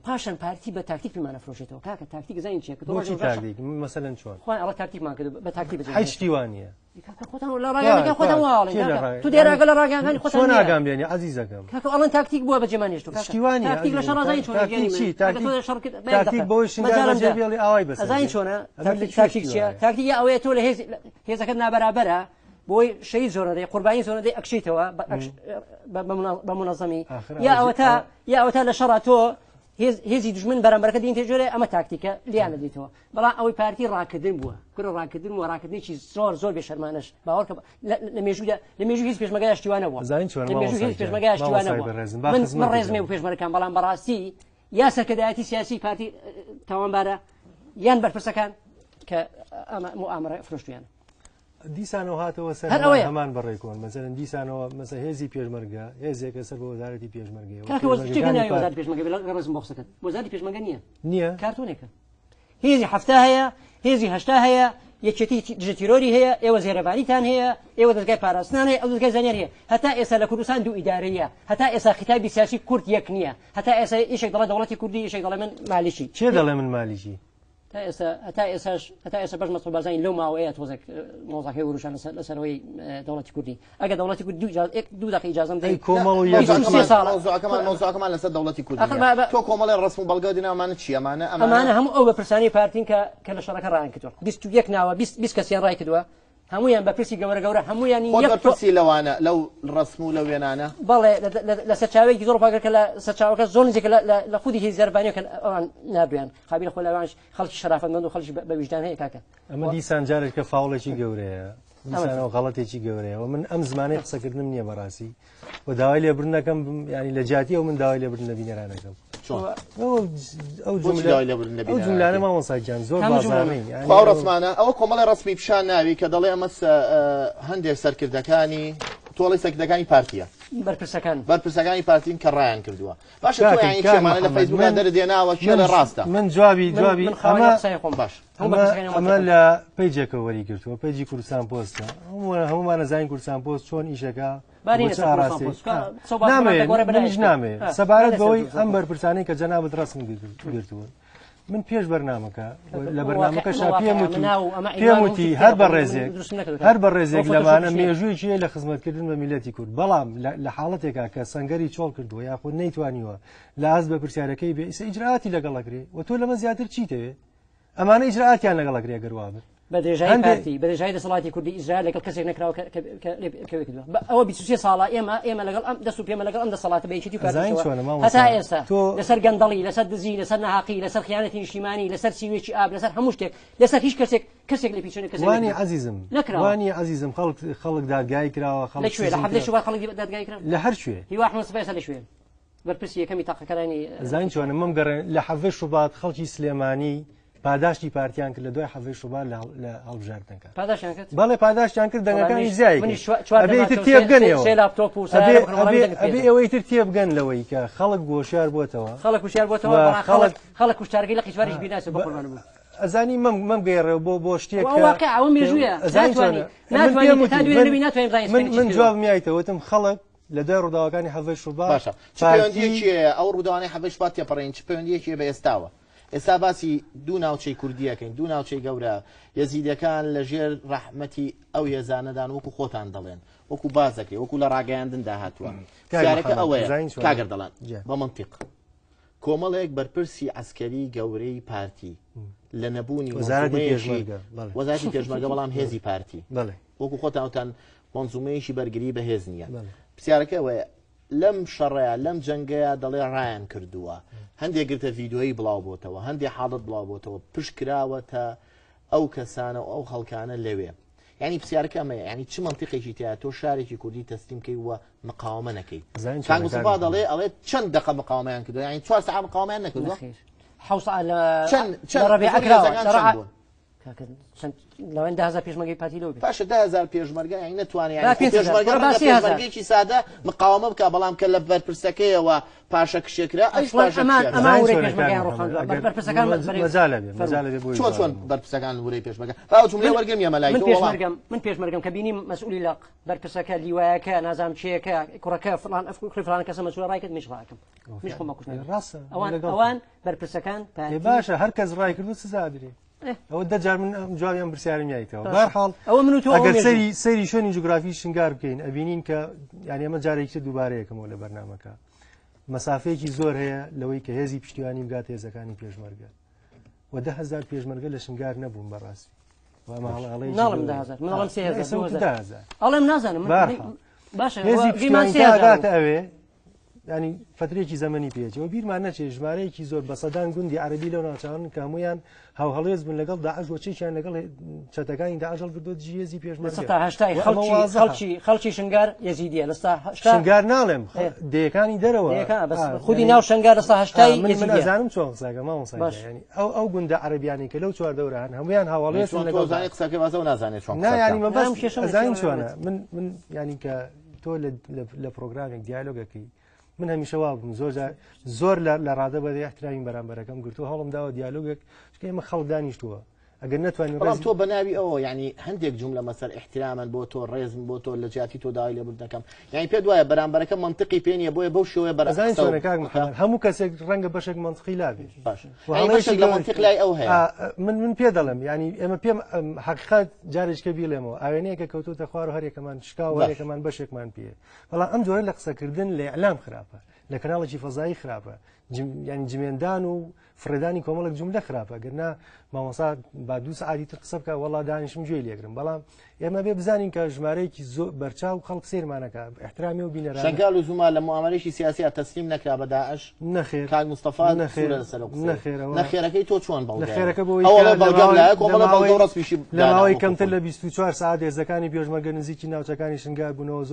پاشان پارتی بە تاکتیک پێمان ئەفرۆشێتەوە کاکە تاکتیک زانین چیە کە تۆ بۆچی ڕۆژێک ڕەشە تاکتیک مەسەلەن چۆن خۆیان ئەڵێ تاکتیکمان کرد بە تاکتیک بەجێ هیچ شتی وا نییە کاکە خۆتان لە ڕاگەیاندنەکان خۆتان وا ئەڵێن کێ لە کاکە ڕای- تو دێراگە لە ڕاگەیاندنەکانی خۆتان چۆن نییە ئاگام لێ نییە عەزیزەکەم کاکە ئەڵێن تاکتیک بووە بەجێمان هێشتووە کاکە شتی وا نییە تاکتیک لە عەزیزم. شەڕ زانین چۆنە تاکتیک گیانی من چی؟ کاکە تۆ تاکتیک شەڕ کرد بە یەک تاکتیک دەقە بەوەی شنگال مەجالم بەجێ دا بێڵی ئاوای بەسەر ئەزانی دێ. چۆنە ئەمە لە تاکتیک کوێ تاکتیک شتی چییە وایە؟ تاکتیک یا ئەوەیە تۆ لە هێز هێزەکەت نابەرابەرە بۆی شەهید زۆر نەدەی قوربانی زۆر نەدەی ئەکشیتەوە بە ئەکش- بە- بە منا- بە منەزەمی ئاخر یا ئەوە ئەوەتا یا ئەوەتا لە شەڕا تۆ هێز هێزی دوژمن بەرامبەرەکە دینتە جۆرێ ئەمە تاکتیکە لیان نەدەیتەوە بەڵام ئەوەی پارتی ڕاکردن بووە کورە ڕاکردن و ڕاکردنێکی زۆر زۆر بێشەرمانەش باوەڕکە لە مێژوودا لە مێژوو هیچ پێشمەرگە شتیوانە بووە زانین چۆنە لە مێژوو مامۆستای هیچ گیان پێشمەرگە شتیوانە مامۆستای بووە بەڕێزم با من من خزمەتت ڕێزمێ بکەم بۆ پێشمەرگەکان بەڵام بەڕاستی یا سەرکردایەتی سیاسی پارتی تاوانبارە یان بەرپرسەکان کە ئەمە موئامەرە فرۆشتویانە دیسانەوە هاتەوە سەر هەر ئەوەیە. هەمان بەڕێ کۆن مەسەلەن دیسانەوە مەسە هێزی پێشمەرگە هێزێکە سەر بە وەزارەتی پێشمەرگەیە کاکە وەز- چێکە پێشمەرگەکانی ناوی پارت وەزارەتی پێشمەرگە بێ لە ڕێزم بۆ قسەکەت وەزارەتی پێشمەرگە نییە نییە کارتۆنێکە هێزی 70 هەیە هێزی 80 هەیە یەکێتی دژە تیرۆری هەیە ئێوە زێرەڤانیتان هەیە ئێوە دەزگای پاراستنان هەیە ئەو دەزگای زانیاری هەیە هەتا ئێستا لە کوردستان دوو ئیدارەیە هەتا ئێستا خیتابی سیاسی کورد یەک نییە هەتا ئێستا یەکێک دەڵێ دەوڵەتی کوردی یەکێک دەڵێ من مالیکی کێ دەڵێ من مالیکی تا ئێستا هەتا ئێساش هەتا ئێستا بەش مەسعود بارزانی لەو ماوەیە تۆزێک مۆزاکەی وروژان لەسەر لەسەرەوەی دەوڵەتی کوردی ئەگەر دەوڵەتی کوردی دوو ئیجاز یەک دوو دەقە ئیجازەم دەی ئەی کۆمەڵ و یەک 23 ساڵە مەوزوعەکەمان مەوزوعەکەمان لەسەر دەوڵەتی کوردی ئاخر با- با- تۆ کۆمەڵێ ڕەسم و بەڵگە دینا ئەمانە چی ئەمانە ئەمانە هەموو ئەو بەرپرسانەی پارتین کە کە لە شەڕەکە ڕایان کردووە 21 ناوە 20 20 کەسیان ڕای کردووە هەمویان بەرپرسی گەورە گەورە هەمویان خۆت یەک تۆ بەرپرسی لەوانە لەو ڕەسم و لەو وێنانە بەڵێ لە سەرچاوەیەکی زۆر پاکە کە لە سەرچاوەکە زۆر نزیکە لە خودی هێزی زەربانیە کە ئەوان ناردویان قابیلە خۆ لەوانش خەڵکی شەرافەتمەند و خەڵکی بە ویژدان هەیە کاکە ئەمە دیسان جارێکە فاوڵێکی گەورەیە دیسانەوە غەڵەتێکی گەورەیە و من ئەم زمانەی قسەکردنم نییە بەڕاستی و داوای لێبوردن دەکەم ینی لە جیاتی ئەو من داوای لێبوردن لە بینەرانەکەم چۆن ئەو بۆچی داوای لێبوردن لە ئەو بینەران جملانە دەکەی؟ مامۆستا گیان زۆر کام جملانە؟ بازاڕین یعنی خوا ئەو ئەو- ڕەسمانە ئەوە کۆمەڵی ڕەسمی پیشان ناوی کە دەڵێ ئەمە هەندێک سەرکردەکانی تۆڵی سەرکردەکانی پارتیە بەرپرسەکان بەرپرسەکانی پارتین کە ڕایان کردووە باشە تۆ کاکە، یانی کاک چی ئەمانە لە محەممەد، فەیسبووکا من- دەردێناوە کێ من- لە ڕاستە من جوابی من جوابی من خاوەنی ئەمە قسەی خۆم باش هەموو ئەمە بەرپرسەکانی ئەمە وڵاتەکەم. لە page ێکە وەری گرتووە page ی کوردستان پۆستە هەموومان ئەزانین کوردستان پۆست چۆن ئیشەکە با بۆ نینە چ سەر کوردستان ئاراستەی پۆست. کا- قسە و باسەکەمان نامەوێ دەگۆڕێ بە منیش لایەک. نامەوێ ها، سەبارەت با بەوەی لەسەر ئەم کوردستان پۆست. بەرپرسانەی کە جەنابت ڕەسم گرتوون من پێش بەرنامەکە لە واقع- بەرنامەکەشا واقع پێم ئەمە وتی ناو، ئەمە پێم عینوان وتی هەموو هەر شتێک بەڕێزێک دروست نەکردووە. هەر بەڕێزێک ئەو لەمانە فۆتۆشۆپ نییە. مێژوویەکی هەیە لە خزمەتکردن بە میللەتی کورد بەڵام لە حاڵەتێکا کە سەنگەری چۆڵ کردووە یاخود نەیتوانیوە لە ئاست بە پرسیارەکەی بێ ئیسە ئیجرائاتی لەگەڵ ئەکرێ و تۆ لەمە زیاتر چیتەوێ ئەمانە ئیجرائاتیان لەگەڵ ئەکرێ ئەگەر وابن بە درێژایی هەندێ پارتی بە درێژایی دەسەڵاتی کوردی ئیسرائیل لەگەڵ کەسێک نەکراوە کە کە کە لێ کەوێ کردووە بە ئەوە 23 ساڵە ئێمە ئێمە لەگەڵ ئەم دەست و پێمە لەگەڵ ئەم دەسەڵاتە بە یەکێتی و ئەزانی پارتیشەوە چۆنە هەتا مامۆستا ئێستا تۆ لەسەر گەندەڵی لەسەر دزی لەسەر ناحەقی لەسەر خیانەتی نیشتیمانی لەسەر سیوێکی ئاب لەسەر هەموو شتێک لەسەر هیچ کەسێک کەسێک لێ پیچۆنی کەسێک وانی نەکردووە عەزیزم نەکراوە وانی عەزیزم خەڵک خەڵک دادگایی کراوە لە خەڵک کوێ لە سزن حەفتەی کراوە شوبات خەڵک دادگایی کرا لە هەر کوێ هیوا ئەحمەد سپای ئێستا لە کوێ بەرپرسی یەکەمی تاقەکەرانی زانین چۆنە مەم گەڕێن لە حەڤەی شوبات خەڵکی سلێمانی پاداشتی پارتیان کرد لە دوای حەڤەی شوبات لە هەڵبژاردنەکە. پاداشتیان کرد؟ بەڵێ پاداشتیان کرد، دەنگەکانی زیای منیش کرد. چوار ئەبێ ئیتر دەمانچە و تێبگەنەوە. سێ لاپتۆپ و سەیارە بکڕم، وەڵامی دەنگت پێ ئەبێ دەم. ئێوە ئیتر تێبگەن لەوەی کە خەڵک هۆشیار بۆتەوە. خەڵک هۆشیار بۆتەوە، و بەڵام خەڵک خەڵک کوشتارەکەی لە قیچواریش بیر ناچێت، بە قوربان بوو. ئەزانی مەم گەیڕێ بۆ شتێک ئەوە کە واقع، ئەوە مێژوویە. ئەزانی ناتوانی، چۆنە؟ من ناتوانی پێم تا وتی، دوێنێ نەبی، ناتوانین بزانین سپێنی چی من کردووە. جوابم یایتەوە، وتم خەڵک لە دوای ڕووداوەکانی حەڤەی شوبات باشە، چ پارتی پەیوەندییەکی هەیە ئەو ڕووداوانەی حەڤەی شوبات تێپەڕین، چ پەیوەندییەکی هەیە بە ئێستاوە؟ ئێستا باسی دوو ناوچەی کوردیەکەین، دوو ناوچەی گەورە، یەزیدەکان لەژێر ڕەحمەتی ئەو هێزانەدان وەکو خۆتان دەڵێن، وەکو باس دەکرێت، وەکو لە ڕاگەیاندندا هاتووە. کاک پرسیارەکە محەممەد، ئەوەیە، زانین چۆنە؟ کاک ئەردەڵان، جا. بە مەنتیق کۆمەڵێک بەرپرسی عەسکەری گەورەی پارتی لە نەبوونی وەزارەتی مەنزومەیەکی پێشمەرگە، بەڵێ. وەزارەتی پێشمەرگە، بەڵام هێزی پارتی. بەڵێ. وەکو خۆتان وتان مەنزومەیەکی بەرگری بەهێز نییە. بەڵێ. پرسیارەکە ئەوەیە لەم شەڕەیە، لەم جەنگەیە دەڵێ ڕایان کردووە، هەندێک گرتە ڤیدیۆیی بڵاو بۆتەوە، هەندێک حاڵەت بڵاو بۆتەوە، پشت کراوەتە ئەو کەسانە و ئەو خەڵکانە لەوێ. یعنی پرسیارەکە ئەمەیە، یعنی چ مەنتیقێکی تایە تۆ شارێکی کوردی تەسلیم کەی و مقاومە نەکەی؟ زانین کاک چۆنە، مستەفا کاک دەڵێ، ئەڵێ چەند دقە مقاومەیان کردووە؟ یعنی 4 ساعت مقاومەیان نەکردووە؟ نەخێر. حەوت ساعت چەند لە ڕەبیعە زۆری کراوە. هێزەکان لە چەند ڕەع- بوون؟ کاکە، چەند لەوان 10000 پێشمەرگەی پارتی لەوە بێت. باشە، 10000 پێشمەرگە، یعنی نەتوانێت، یعنی با پێنج هەزار، پێشمەرگە با ڕەنگە سێ هەزار. پێشمەرگەیەکی سادە مقاومە بکا، بەڵام کە لە بەرپرسەکەیەوە پاشەکشێکرا، ئەویش ئەسڵەن پاشەکشێکرا. ئەمان زانین ورەی چۆنە پێشمەرگەیان کاک ڕووخاندووە. محەممەد؟ بەرپرسەکان بەرپرس- مەجالە بێ، فەرموو. مەجالە بێ بۆی چۆن جواب بم. بەرپرسەکان ورەی پێشمەرگە؟ با ئەو جملەی وەرگرم یە مەلای تۆ وەڵام. من پێشمەرگەم کە بینیم مەسئولی لەق، بەرپرسەکە، لیوایەکە، نازام چیەکە، کوڕەکە، فڵان، ئەف کوڕی فڵان کەسە مەسئولە ڕای کرد، منیش ڕاکەم. منیش خۆم مەکوشتم. ڕاستە، لەگەڵ ئەوان بەرپرسەکان پارتی- باشە، هەر کەس ڕای کردو سزا درێ. ئەوە دە جار من ئەم جوابیان پرسیارم یایتەوە. باشە. بەهەرحاڵ، ئەوە من و تۆ ئەوە ئەگەر مێژوو. سەیری شوێنی جوگرافی شنگار بکەین، ئەبینین کە یعنی ئەمە جارێکی تر دووبارەیەکەمەوە لە بەرنامەکە. مەسافەیەکی زۆر هەیە لەوەی کە هێزی پشتیوانی بگاتە هێزەکانی پێشمەرگە. و 10000 پێشمەرگە لە شنگار نەبوون بەڕاستی. و ئەمە هەڵەیەکی ناڵم گەورەیە. 10000، من ئەڵێم 3000، ئێستا وتت 2000. 10000. ئەڵێم نازانم، من- بەهەرحاڵ. باشە، هێزی وە بیمان پشتیوانی سێ هەزار تا بوو. ئەگاتە ئەوێ، ینی فترێکی زەمەنی پێچەوە بیرمان نەچێت ژمارەیەکی زۆر بە سەدان گوندی عەرەبی لەو ناوچانن کە هەمویان هاوهەڵوێست بوون لەگەڵ داعش و چێکیان لەگەڵ چەتەکانی داعش هەڵگرتووە دژی هێزی پێشمەرگە. لە سەتا هەشتای و ئەمە وازحە. خەڵکی شنگار یەزیدیە. لە سەتا هەشتا- شنگار ناڵێم، دێیەکانی دەرەوە. دێیەکان، بەس خودی ناو شنگار لە سەتا هەشتای من یەزیدیە. ئەزانم چۆن قسەکە، مامۆستا باش. گیان. یعنی ئەو گوندە عەرەبیانەی کە لەو چوار دەورە هەن، هەمویان هاوڵوێستن چۆن لەگەڵ تۆ زانی قسەکەی باسە و نازانێت چۆن نا، قسە یعنی بکە. مەبەست نام کێشەم ئەزانین لەسەر چۆنە. ئەوە. من یعنی کە تۆ لە پرۆگرامێک دیالۆگەکەی، من هەمیشە وا بووم، زۆر جار، زۆر لە ڕادە بەدەی احترامی بەرامبەرەکەم گرتووە، هەوڵم داوە دیالۆگێک، چونکە ئێمە خەڵک دانیشتووە. ئەگەر نەتوانین بەڵام ڕێز- تۆ بە ناوی ئەوە، یعنی هەندێک جملە مەسەر احترامن بۆ تۆ، ڕێزم بۆ تۆ، لە جیاتی تۆ داوای لێبوردنەکەم. یعنی پێت وایە بەرامبەرەکە منطقی پێ نییە، بۆیە بەو شێوەیە بەرە ئەزانین قسە و چۆنە کاک محەممەد، هەموو کەسێک ڕەنگە بەشێک منطقی لا بێت. باش. و یعنی هەڵەیەکی بەشێک لە گەورە- منطق لای ئەو هەیە. من پێ دەڵێم، یعنی ئێمە پێم، حقیقەت جارێککە بیڵێمەوە، ئاوێنەیەکە کەوتۆتە خوار و هەرێکەمان شکا و باش. هەرێکەمان بەشێکمان پێیە. بەڵام ئەم جۆرە لە قسەکردن لە ئیعلام خراپە، لە کەناڵێکی فەزایی خراپە، یعنی جمێندان و فڕێدانی کۆمەڵێک جملە خراپە. ئەگەر نا مامۆستا با دوو سەعاتی تر قسە بکە، وەڵا دانیشم گوێی لێگرم. بەڵام ئێمە بێ بزانین کە ژمارەیەکی زۆر بەرچاو خەڵک سەیرمانەکە، احترامی و بینەرانە. شەنگال و زوما لە معاملەیەکی سیاسیە تەسلیم نەکرا بە داعش؟ نەخێر. کاک مستەفا نەخێر. سوورە لەسەر ئەو قسەیە. نەخێرەوە. نەخێرەکەی تۆ چۆن بەڵگەیە؟ نەخێرەکە بۆ ئەوەی ئەوە کە بەڵگەم لایە، کۆمەڵە بەڵگە و ڕەسمیشی لە ماوەی دانا کەمتر بۆ لە 24 سەعات هێزەکانی پێشمەرگە نزیکی ناوچەکانی شنگار بوونەوە،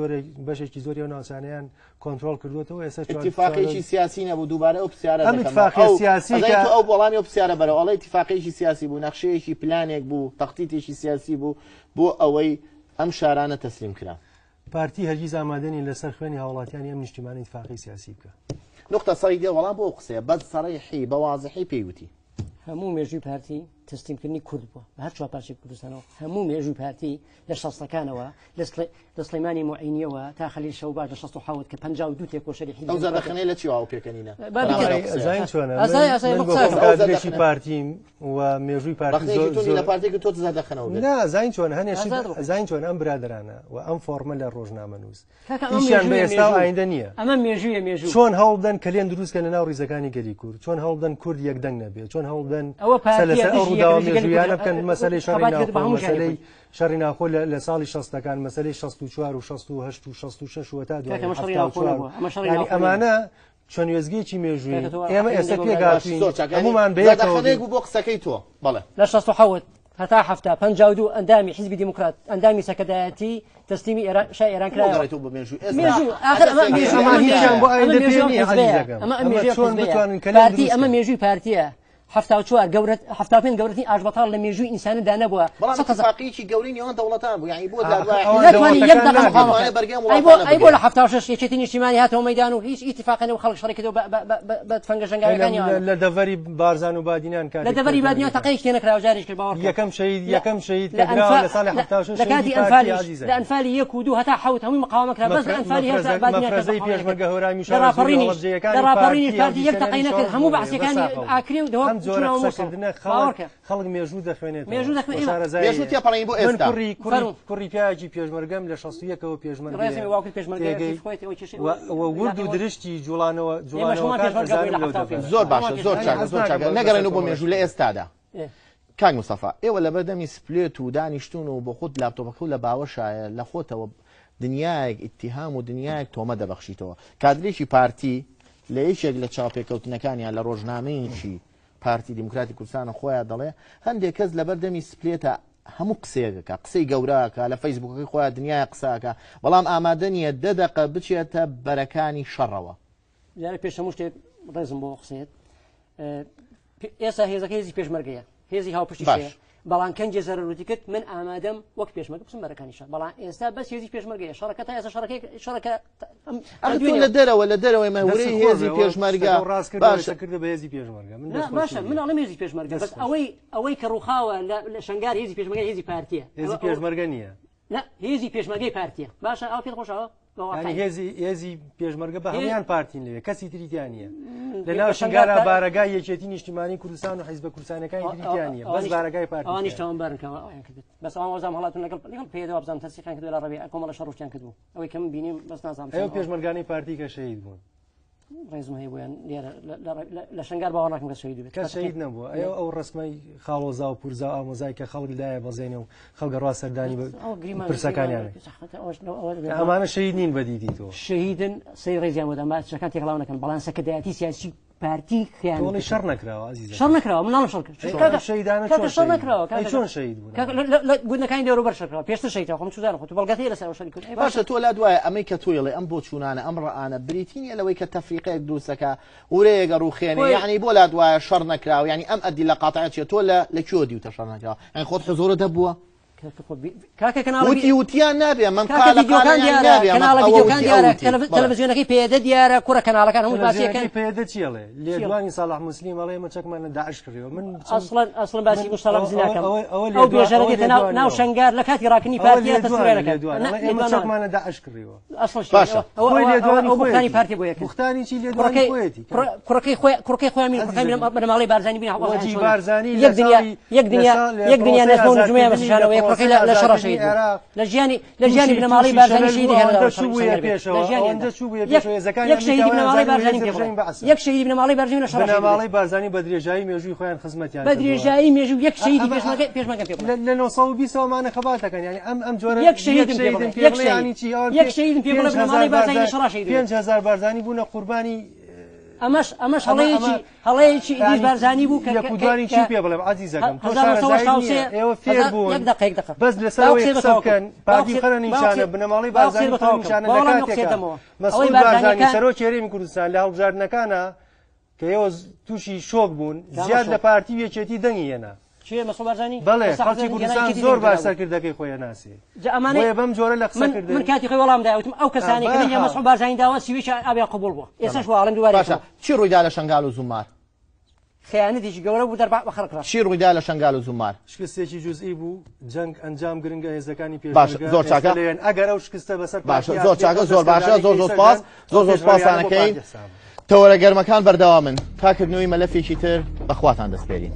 بەشێکی زۆری ئەو ناوچانەیان کۆنترۆڵ کردوێتەوە. ئێستا چوار- اتفاقێکی چوار- سیاسی نەبوو، دووبارە ئەو پرسیارە ئەم دەکەمەوە. اتفاقی سیاسی ئەزانی کە تۆ ئەو وەڵامی ئەو پرسیارە بەرەوە. ئەڵێ اتفاقێکی سیاسی بوو، نەخشەیەکی پلانێک بوو، تەختیتێکی سیاسی بوو بۆ ئەوەی ئەم شارانە تەسلیم کرا. پارتی هەرگیز ئامادەنی لەسەر خوێنی هاوڵاتیانی ئەم نیشتیمانە اتفاقی سیاسی بکە. نقطە سەری دێ وەڵام بۆ ئەو قسەیە، بەس سەرەیحی بە وازحی پێیوتی. هەموو مێژووی پارتی تەسلیمکردنی کورد بووە بە هەر چوار پارچەی کوردستانەوە. هەموو مێژووی پارتی لە شەستەکانەوە، لە سلێمانی معینیەوە تا خەلیل شەوباش لە شەست و حەوت کە پەنجا و دوو تێکۆشەری حیزبی ئەو دیموکرات. زەردەخەنەی لە چی واو پێکەنینە؟ با بکەین. بەڵام قسەیە. ئەزانین چۆنە؟ ئەزانین من بۆ بە قسە. خۆم کادرێکی پارتیم و مێژووی پارتی ڕەخنەیەکی زۆر توندی زۆر لە پارتی کە تۆ زەردەخەنەوە بێت. نا، ئەزانین چۆنە؟ هەنێ شت ئازاد بوو. ئەزانین چۆنە؟ ئەم برادەرانە و ئەم فۆرمە لە ڕۆژنامەنووس. کاکە، ئەمە ئیشیان بە مێژوویە، ئێستا و مێژوو. ئایندە نییە. ئەمە مێژوویە، مێژوو. چۆن هەوڵ بدەن کەلێن دروست کەن لە ناو ڕیزەکانی گەلی کورد، چۆن هەوڵ بدەن کورد یەکدەنگ نەبێت، چۆن هەوڵ بدەن ئەوە قسە لەسەر پارتیە ئەو دژی ڕووداوە یەکڕیزی گەلی مێژوویانە کورد. بکەن، مەسەلەی شەڕی خەبات کرد بە ناوخۆ، هەموو ژیانی مەسەلەی خۆی. شەڕی ناوخۆ لە ساڵی شەستەکان، مەسەلەی شەست و چوار و شەست و هەشت و شەست و شەش و تا دوایی کاکە، ئەمە شەڕی حەفتا و ناوخۆ چوار. نەبووە. ئەمە شەڕی یعنی ناوخۆ نەبووە. ئەمانە چۆن وێزگەیەکی مێژوویی. کاکە، تۆ ئێمە ئەخەین ئێستا دەگۆڕێت. پێگاتوین. زۆر چاک. یعنی هەمومان بەیەکەوە زەردەخەنەیەک بین. بوو بۆ قسەکەی تۆ. بەڵێ. لە شەست و حەوت هەتا حەفتا پەنجا و دوو ئەندامی حیزبی دیموکرات، ئەندامی سەکەدایەتی تەسلیمی شای ئێران کرایەوە. بۆ گەڕێتەوە بۆ مێژوو. ئێستا مێژوو. ئاخر ئەمە ئەگەر مێژوو ئەمە ئەمە هیچیان مێژوو بۆ ئایندە ئەمە پێ مێژوو نییە، حیزبەیە. عەزیزەکەم. ئەمە ئەمە مێژوو چۆن حیزبەیە. بتوانن کەلێن پارتی، دروست ئەمە بکەن؟ مێژووی پارتیە. 74 گەورە 75 گەورەترین ئاشبەتاڵ لە مێژووی ئینساندا نەبووە. بەڵام ئیتیفاقیەکی گەورەی نێوان دەوڵەتان بوو، یانی بۆ دادوای نەتوانی یەک دەقە مقاومە بەرگەی ئەم وڵاتانە ئەی بۆ لە 76 یەکێتی نیشتیمانی هاتەوە مەیدان و هیچ ئیتیفاقی نەبوو، خەڵک شەڕی کردەوە بە تفەنگە ژەنگاویەکانیان. لە دەڤەری بارزان و بادینان کاتێک لە دەڤەری بادینان تەقەیەکی تێ نەکراوە جارێکی کرد باوەڕ یەکەم شەهید یەکەم شەهید کە دراوە لە ساڵی 76 لە کاتی ئەنفالیش لە ئەنفالی یەک و دوو هەتا حەوت هەمووی مقاومە کرا، بەس لە ئەنفالی هێشتا بادینان کەس مەفرەزەی پێشمەرگە هەورامی و لە ڕاپەڕینیش لە ڕاپەڕینیش پارتی یەک تەقەی نەکرد، هەموو بەعسیەکانی ئاکرێ و دهۆک ئەم جۆرە قسەکردنە خەڵک خەڵک مێژوو دەخوێنێتەوە مێژوو دەخوێنێتەوە شارەزایی مێژوو تێپەڕین بۆ من ئێستا. کوڕی کوڕی کوڕی پیاوێکی پێشمەرگەم لە 61ەوە پێشمەرگەیە ڕێزم واوکرد پێشمەرگەیە تێگەی کەیف خۆیەتی ئەوەی کێشەی و و ورد و درشتی جوڵانەوە ئێمەش هەموومان جوڵانەوەکان پێشمەرگە بووین ئەزانم لە لەو 75. دەڤەرە. زۆر باشە زۆر یانی چاکە حەز زۆر ناکەم چاکە بەسەر نەگەڕێنەوە بۆ کۆمەڵێک مێژوو لە ئێستادا ئێ. کاک مستەفا ئێوە لەبەردەمی سپلێت و دانیشتون و بۆ خۆت لاپتۆپەکە و لە باوەشایە لە خۆتەوە دنیایەک ئیتیهام و دنیایەک تۆمە دەبەخشیتەوە کادرێکی پارتی لە یەکێک لە چاوپێکەوتنەکانیان لە ڕۆژنامەیەکی پارتی دیموکراتی کوردستانە خۆیان دەڵێ هەندێک کەس لەبەر دەمی سپلێتە هەموو قسەیەکەکە قسەی گەورەکە لە فەیسبوکەکەی خۆیان دنیای قسەکە بەڵام ئامادە نییە دە دەقە بچێتە بەرەکانی شەڕەوە. جارێ پێش هەموو شتێک ڕێزم بۆ قسەیەت ئێستا هێزەکە هێزی پێشمەرگەیە هێزی هاوپشتی باش. هەیە بەڵام کەنجێ زەرەروتی کرد من ئامادەم وەک پێشمەرگە بچم بەرەکانی شەڕ بەڵام ئێستا بەس هێزی پێشمەرگەیە شەڕەکە تا ئێستا شەڕەکەی شەڕەکە ئەم ئەخ تۆ دوێنێ لە دەرەوە لە دەرەوەی مە دەست ورەی خۆش هێزی بێ، ئەوە پێشمەرگە شتەکە ڕاست کردەوە، باشە. ئێستا کردە بە هێزی پێشمەرگە. من نا، دەست خۆشی باشە من لێ. ئەڵێم هێزی پێشمەرگە دەست بەس خۆش. ئەوەی ئەوەی کە ڕووخاوە لە شەنگار هێزی پێشمەرگە هێزی پارتیە هێزی پێشمەرگە نییە. نا هێزی پێشمەرگەی پارتیە باشە ئەو پێت خۆشەوە یعنی هێزی هێزی پێشمەرگە بە هەمویان پارتین لەوێ کەسی تری تیا نییە لە ناو لە شنگار شنگارا بارەگای یەکێتی نیشتیمانی کوردستان و حیزبە کوردستانەکانی تری تیا نییە بەس بارەگای پارتی ئەوانیش تیایە. تاوانبارن کە ئەویان کردت بەس ئەوان وەزام هەڵاتون لەگەڵ لەگەڵ پێدەوە بزانم تەنسیقیان کردووە لە ڕەبیع کۆمەڵە شەڕوشتیان کردبوو ئەوەی کە من بینیم بەس نازانم ئەو چۆن ئەوە. پێشمەرگانەی پارتی کە شەهید بوون ڕێزم هەیە بۆیان لێرە لە شنگار باوەڕ ناکەم کە شەهید بێت. کەس شەهید نەبووە. ئەو ئەو ڕسمەی خاڵۆزا و پورزا و ئامۆزای کە خەڵک لایە بەزێنێ و خەڵک ڕوا سەردانی ئەوە گریمان- پرسەکانیان. زەحمەتە، ئەوەش لەو- ئەوە دەبێت. ئەمانە شەهید نین بە دیدی تۆ. شەهیدن سەی ڕێزیان بۆ دەم، با چەکان تێکەڵاو نەکەن، بەڵام سەرکردایەتی سیاسی پارتی خیانەت تۆڵی کرد. شەڕ نەکراوە ئازیزەکەم. شەڕ نەکراوە، من ناڵێم شەڕ کرد. ئەی کاکە، شەهیدانە کاکە چۆن شەڕ شەهید نەکراوە، بوون؟ ئەی کاکە. چۆن شەهید بوون؟ کاکە، لە گوندەکانی دەوروبەر شەڕ کراوە، پێشتر شەهید کراوە، خۆ من چوزانم، خۆ تو بەڵگەت هەیە لەسەر ئەو شەڕی کرد. ئەی باشە تۆ لا دوایە ئەمەی کە تۆی ڵێ ئەم بۆچوونانە ئەم ڕەئانە بریتی نییە لەوەی کە تەفریقەیەک دروستەکە ورەیەک ئەڕوخێنێ خۆی- یعنی بۆ لا دوایە شەڕ نەکراوە یعنی ئەم ئەدیلە قاتعە چیە تۆ لە کوێ دیوتە شەڕ نەکراوە یعنی خۆت حزورت هەبووە؟ کاکە خۆ بی- کاکە کەناڵە وتی وتیان نابێ من کاکە قالە ڤیدیۆکان قالە یان دیارە، نابێ، من کەناڵە ئەوە ڤیدیۆکان وتی، دیارە، ئەوە وتی. بەڵێ. تەلەڤیزیۆنەکەی پێدە دیارە، کوڕە کەناڵەکان هەموو باسیەکەن. تەلەڤیزیۆنەکەی پێدە چی ئەڵێ؟ لێدوانی ساڵح موسلیم ئەڵێ ئێمە چەکمان لە داعش کڕیوە. من بچم- ئەسڵەن باسی من موسڵەم ئەوە- زناکەم. ئەوە- ئەوە ئەو لێدوان- بێژەرە ئەوە دێتە لێدوانی ناو ئەوە. شەنگار لە کاتی ڕاکردنی ئەوە پارتیە لێدوانە، تەسویرە نەکەن. لێدوانە. نا، ئەڵێ ئێمە لێدوانە. چەکمان لە داعش کڕیوە. ئەسڵەن شتێک. باشە. خۆی لێدوانی ئەو بوختانی خۆیەتی. پارتی بۆ یەکەن. بوختانی چی؟ لێدوانی خۆیەتی. کوڕەکەی خۆی، کوڕەکەی خۆیان مین، کوڕەکەی عەزیزە. بنەماڵەی بارزانی بین، هەواڵ وەجی چۆنە؟ بارزانی یەک لە دنیا، ساڵی- یەک دنیا، لە ساڵ- لە یەک دنیا پرۆسەی نەزمە و نجومیان ئازادکردنی- بەسەرشانەوە، لە کوڕەکەی لە شەڕە پرۆسەی شەهید بوو. عێراق. لە ژیانی، لە ژیانی تووشی- بنەماڵەی تووشی بارزانی شەلەل شەهیدی بوو، هێناوە ئەوەندە شەڕ چوو بوویە شەهید بێت. پێشەوە، لە ژیانی ئەوەندە چوو بوویە یەک- پێشەوە، هێزەکانی یەک شەهیدی ئەمریکا بنەماڵەی وایان بارزانی زانی پێ بڵێ. ڕژێمی بەعسە. یەک شەهیدی بنەماڵەی بارزانی لە شەڕە شەهید بێت. بنەماڵەی بارزانی بە درێژایی مێژووی خۆیان خزمەتیان بە کردووە. درێژایی مێژوو یەک شەهیدی ئەمە- پێشمەرگە پێ بڵێ. لە 920 ئەمانە خەبات دەکەن، یعنی ئەم جۆرە یەک شەهیدم یەک پێ شەهیدم بڵێ. پێ یەک بڵێ، شەهید. یعنی چی؟ ئەوان یەک شەهیدم پێ بڵێ بنەماڵەی بارزانی لە شەڕە شەهید بێت. 5000 بارزانی بوونە قوربانی. ئەمەش، ئەمەش ئەمە- هەڵەیەکی، ئەمە- هەڵەیەکی ئیدریس یعنی بارزانی بوو کە- یەک و کە- دوانی کە- چی پێ بڵێم عەزیزەکەم؟ تۆ هەزار و نۆ سەد و شارەزایی هەشتا و نییە. سێ، ئێوە فێر هەزار- بوون. یەک دقە، یەک دقە. بەس لەسەر باو ئەوەی قسەی قسە بەتەواو بکەن، بکەم. پارتی باو خەرە قسەی- نیشانە، باو بنەماڵەی قسەی بارزانی بەتەواو خەرە نیشانە بکەم. لە باوەڵام کاتێکە. قسەی دەمەوە. مەسعود ئەوەی بارزانی بارزانیەکان- سەرۆکی هەرێمی کوردستان لە هەڵبژاردنەکانە کە ئێوە تووشی شۆک بوون، کامە زیاد شۆک؟ لە پارتی و یەکێتی دەنگی هێنا. چیە مەسعود بارزانی؟ بەڵێ، ئێستا خەڵکی حەزرەتی کوردستان یەکێتی زۆر دەنگی باش هێنا. سەرکردەکەی خۆی ناسی. جا ئەمانەی- بۆیە بەم جۆرە لە قسە کردن. من کاتی خۆی وەڵام دایە، وتم ئەو کەسانەی کە دەنگیان مەسعود بارزانی داوە، سیویش ئابیان قبوڵ بووە. ئێستاش وەڵام دووبارە باشە، یەکەوە. چی ڕوویدا لە شەنگال و زومار؟ خیانەتێکی گەورە بوو دەربا بە خەڵک ڕاست. چی ڕوویدا لە شەنگال و زومار؟ شکستێکی جزئی بوو، جەنگ ئەنجام گرنگە، هێزەکانی باشە، پێشمەرگە زۆر چاکە. ئێستا لەوێن. ئەگەر ئەو شکستە بەسەر باشە، پارتی زۆر چاکە، هاتبێت، زۆر باشە، زۆر زۆر ئەو سپاس، زۆر زۆر پێشڕەویانە بۆ سپاسانەکەین. پارتی حسابە. تەوەرە گەرمەکان بەردەوامن تا کردنەوەی مەلەفێکی تر بەخواتان دەسپێرین.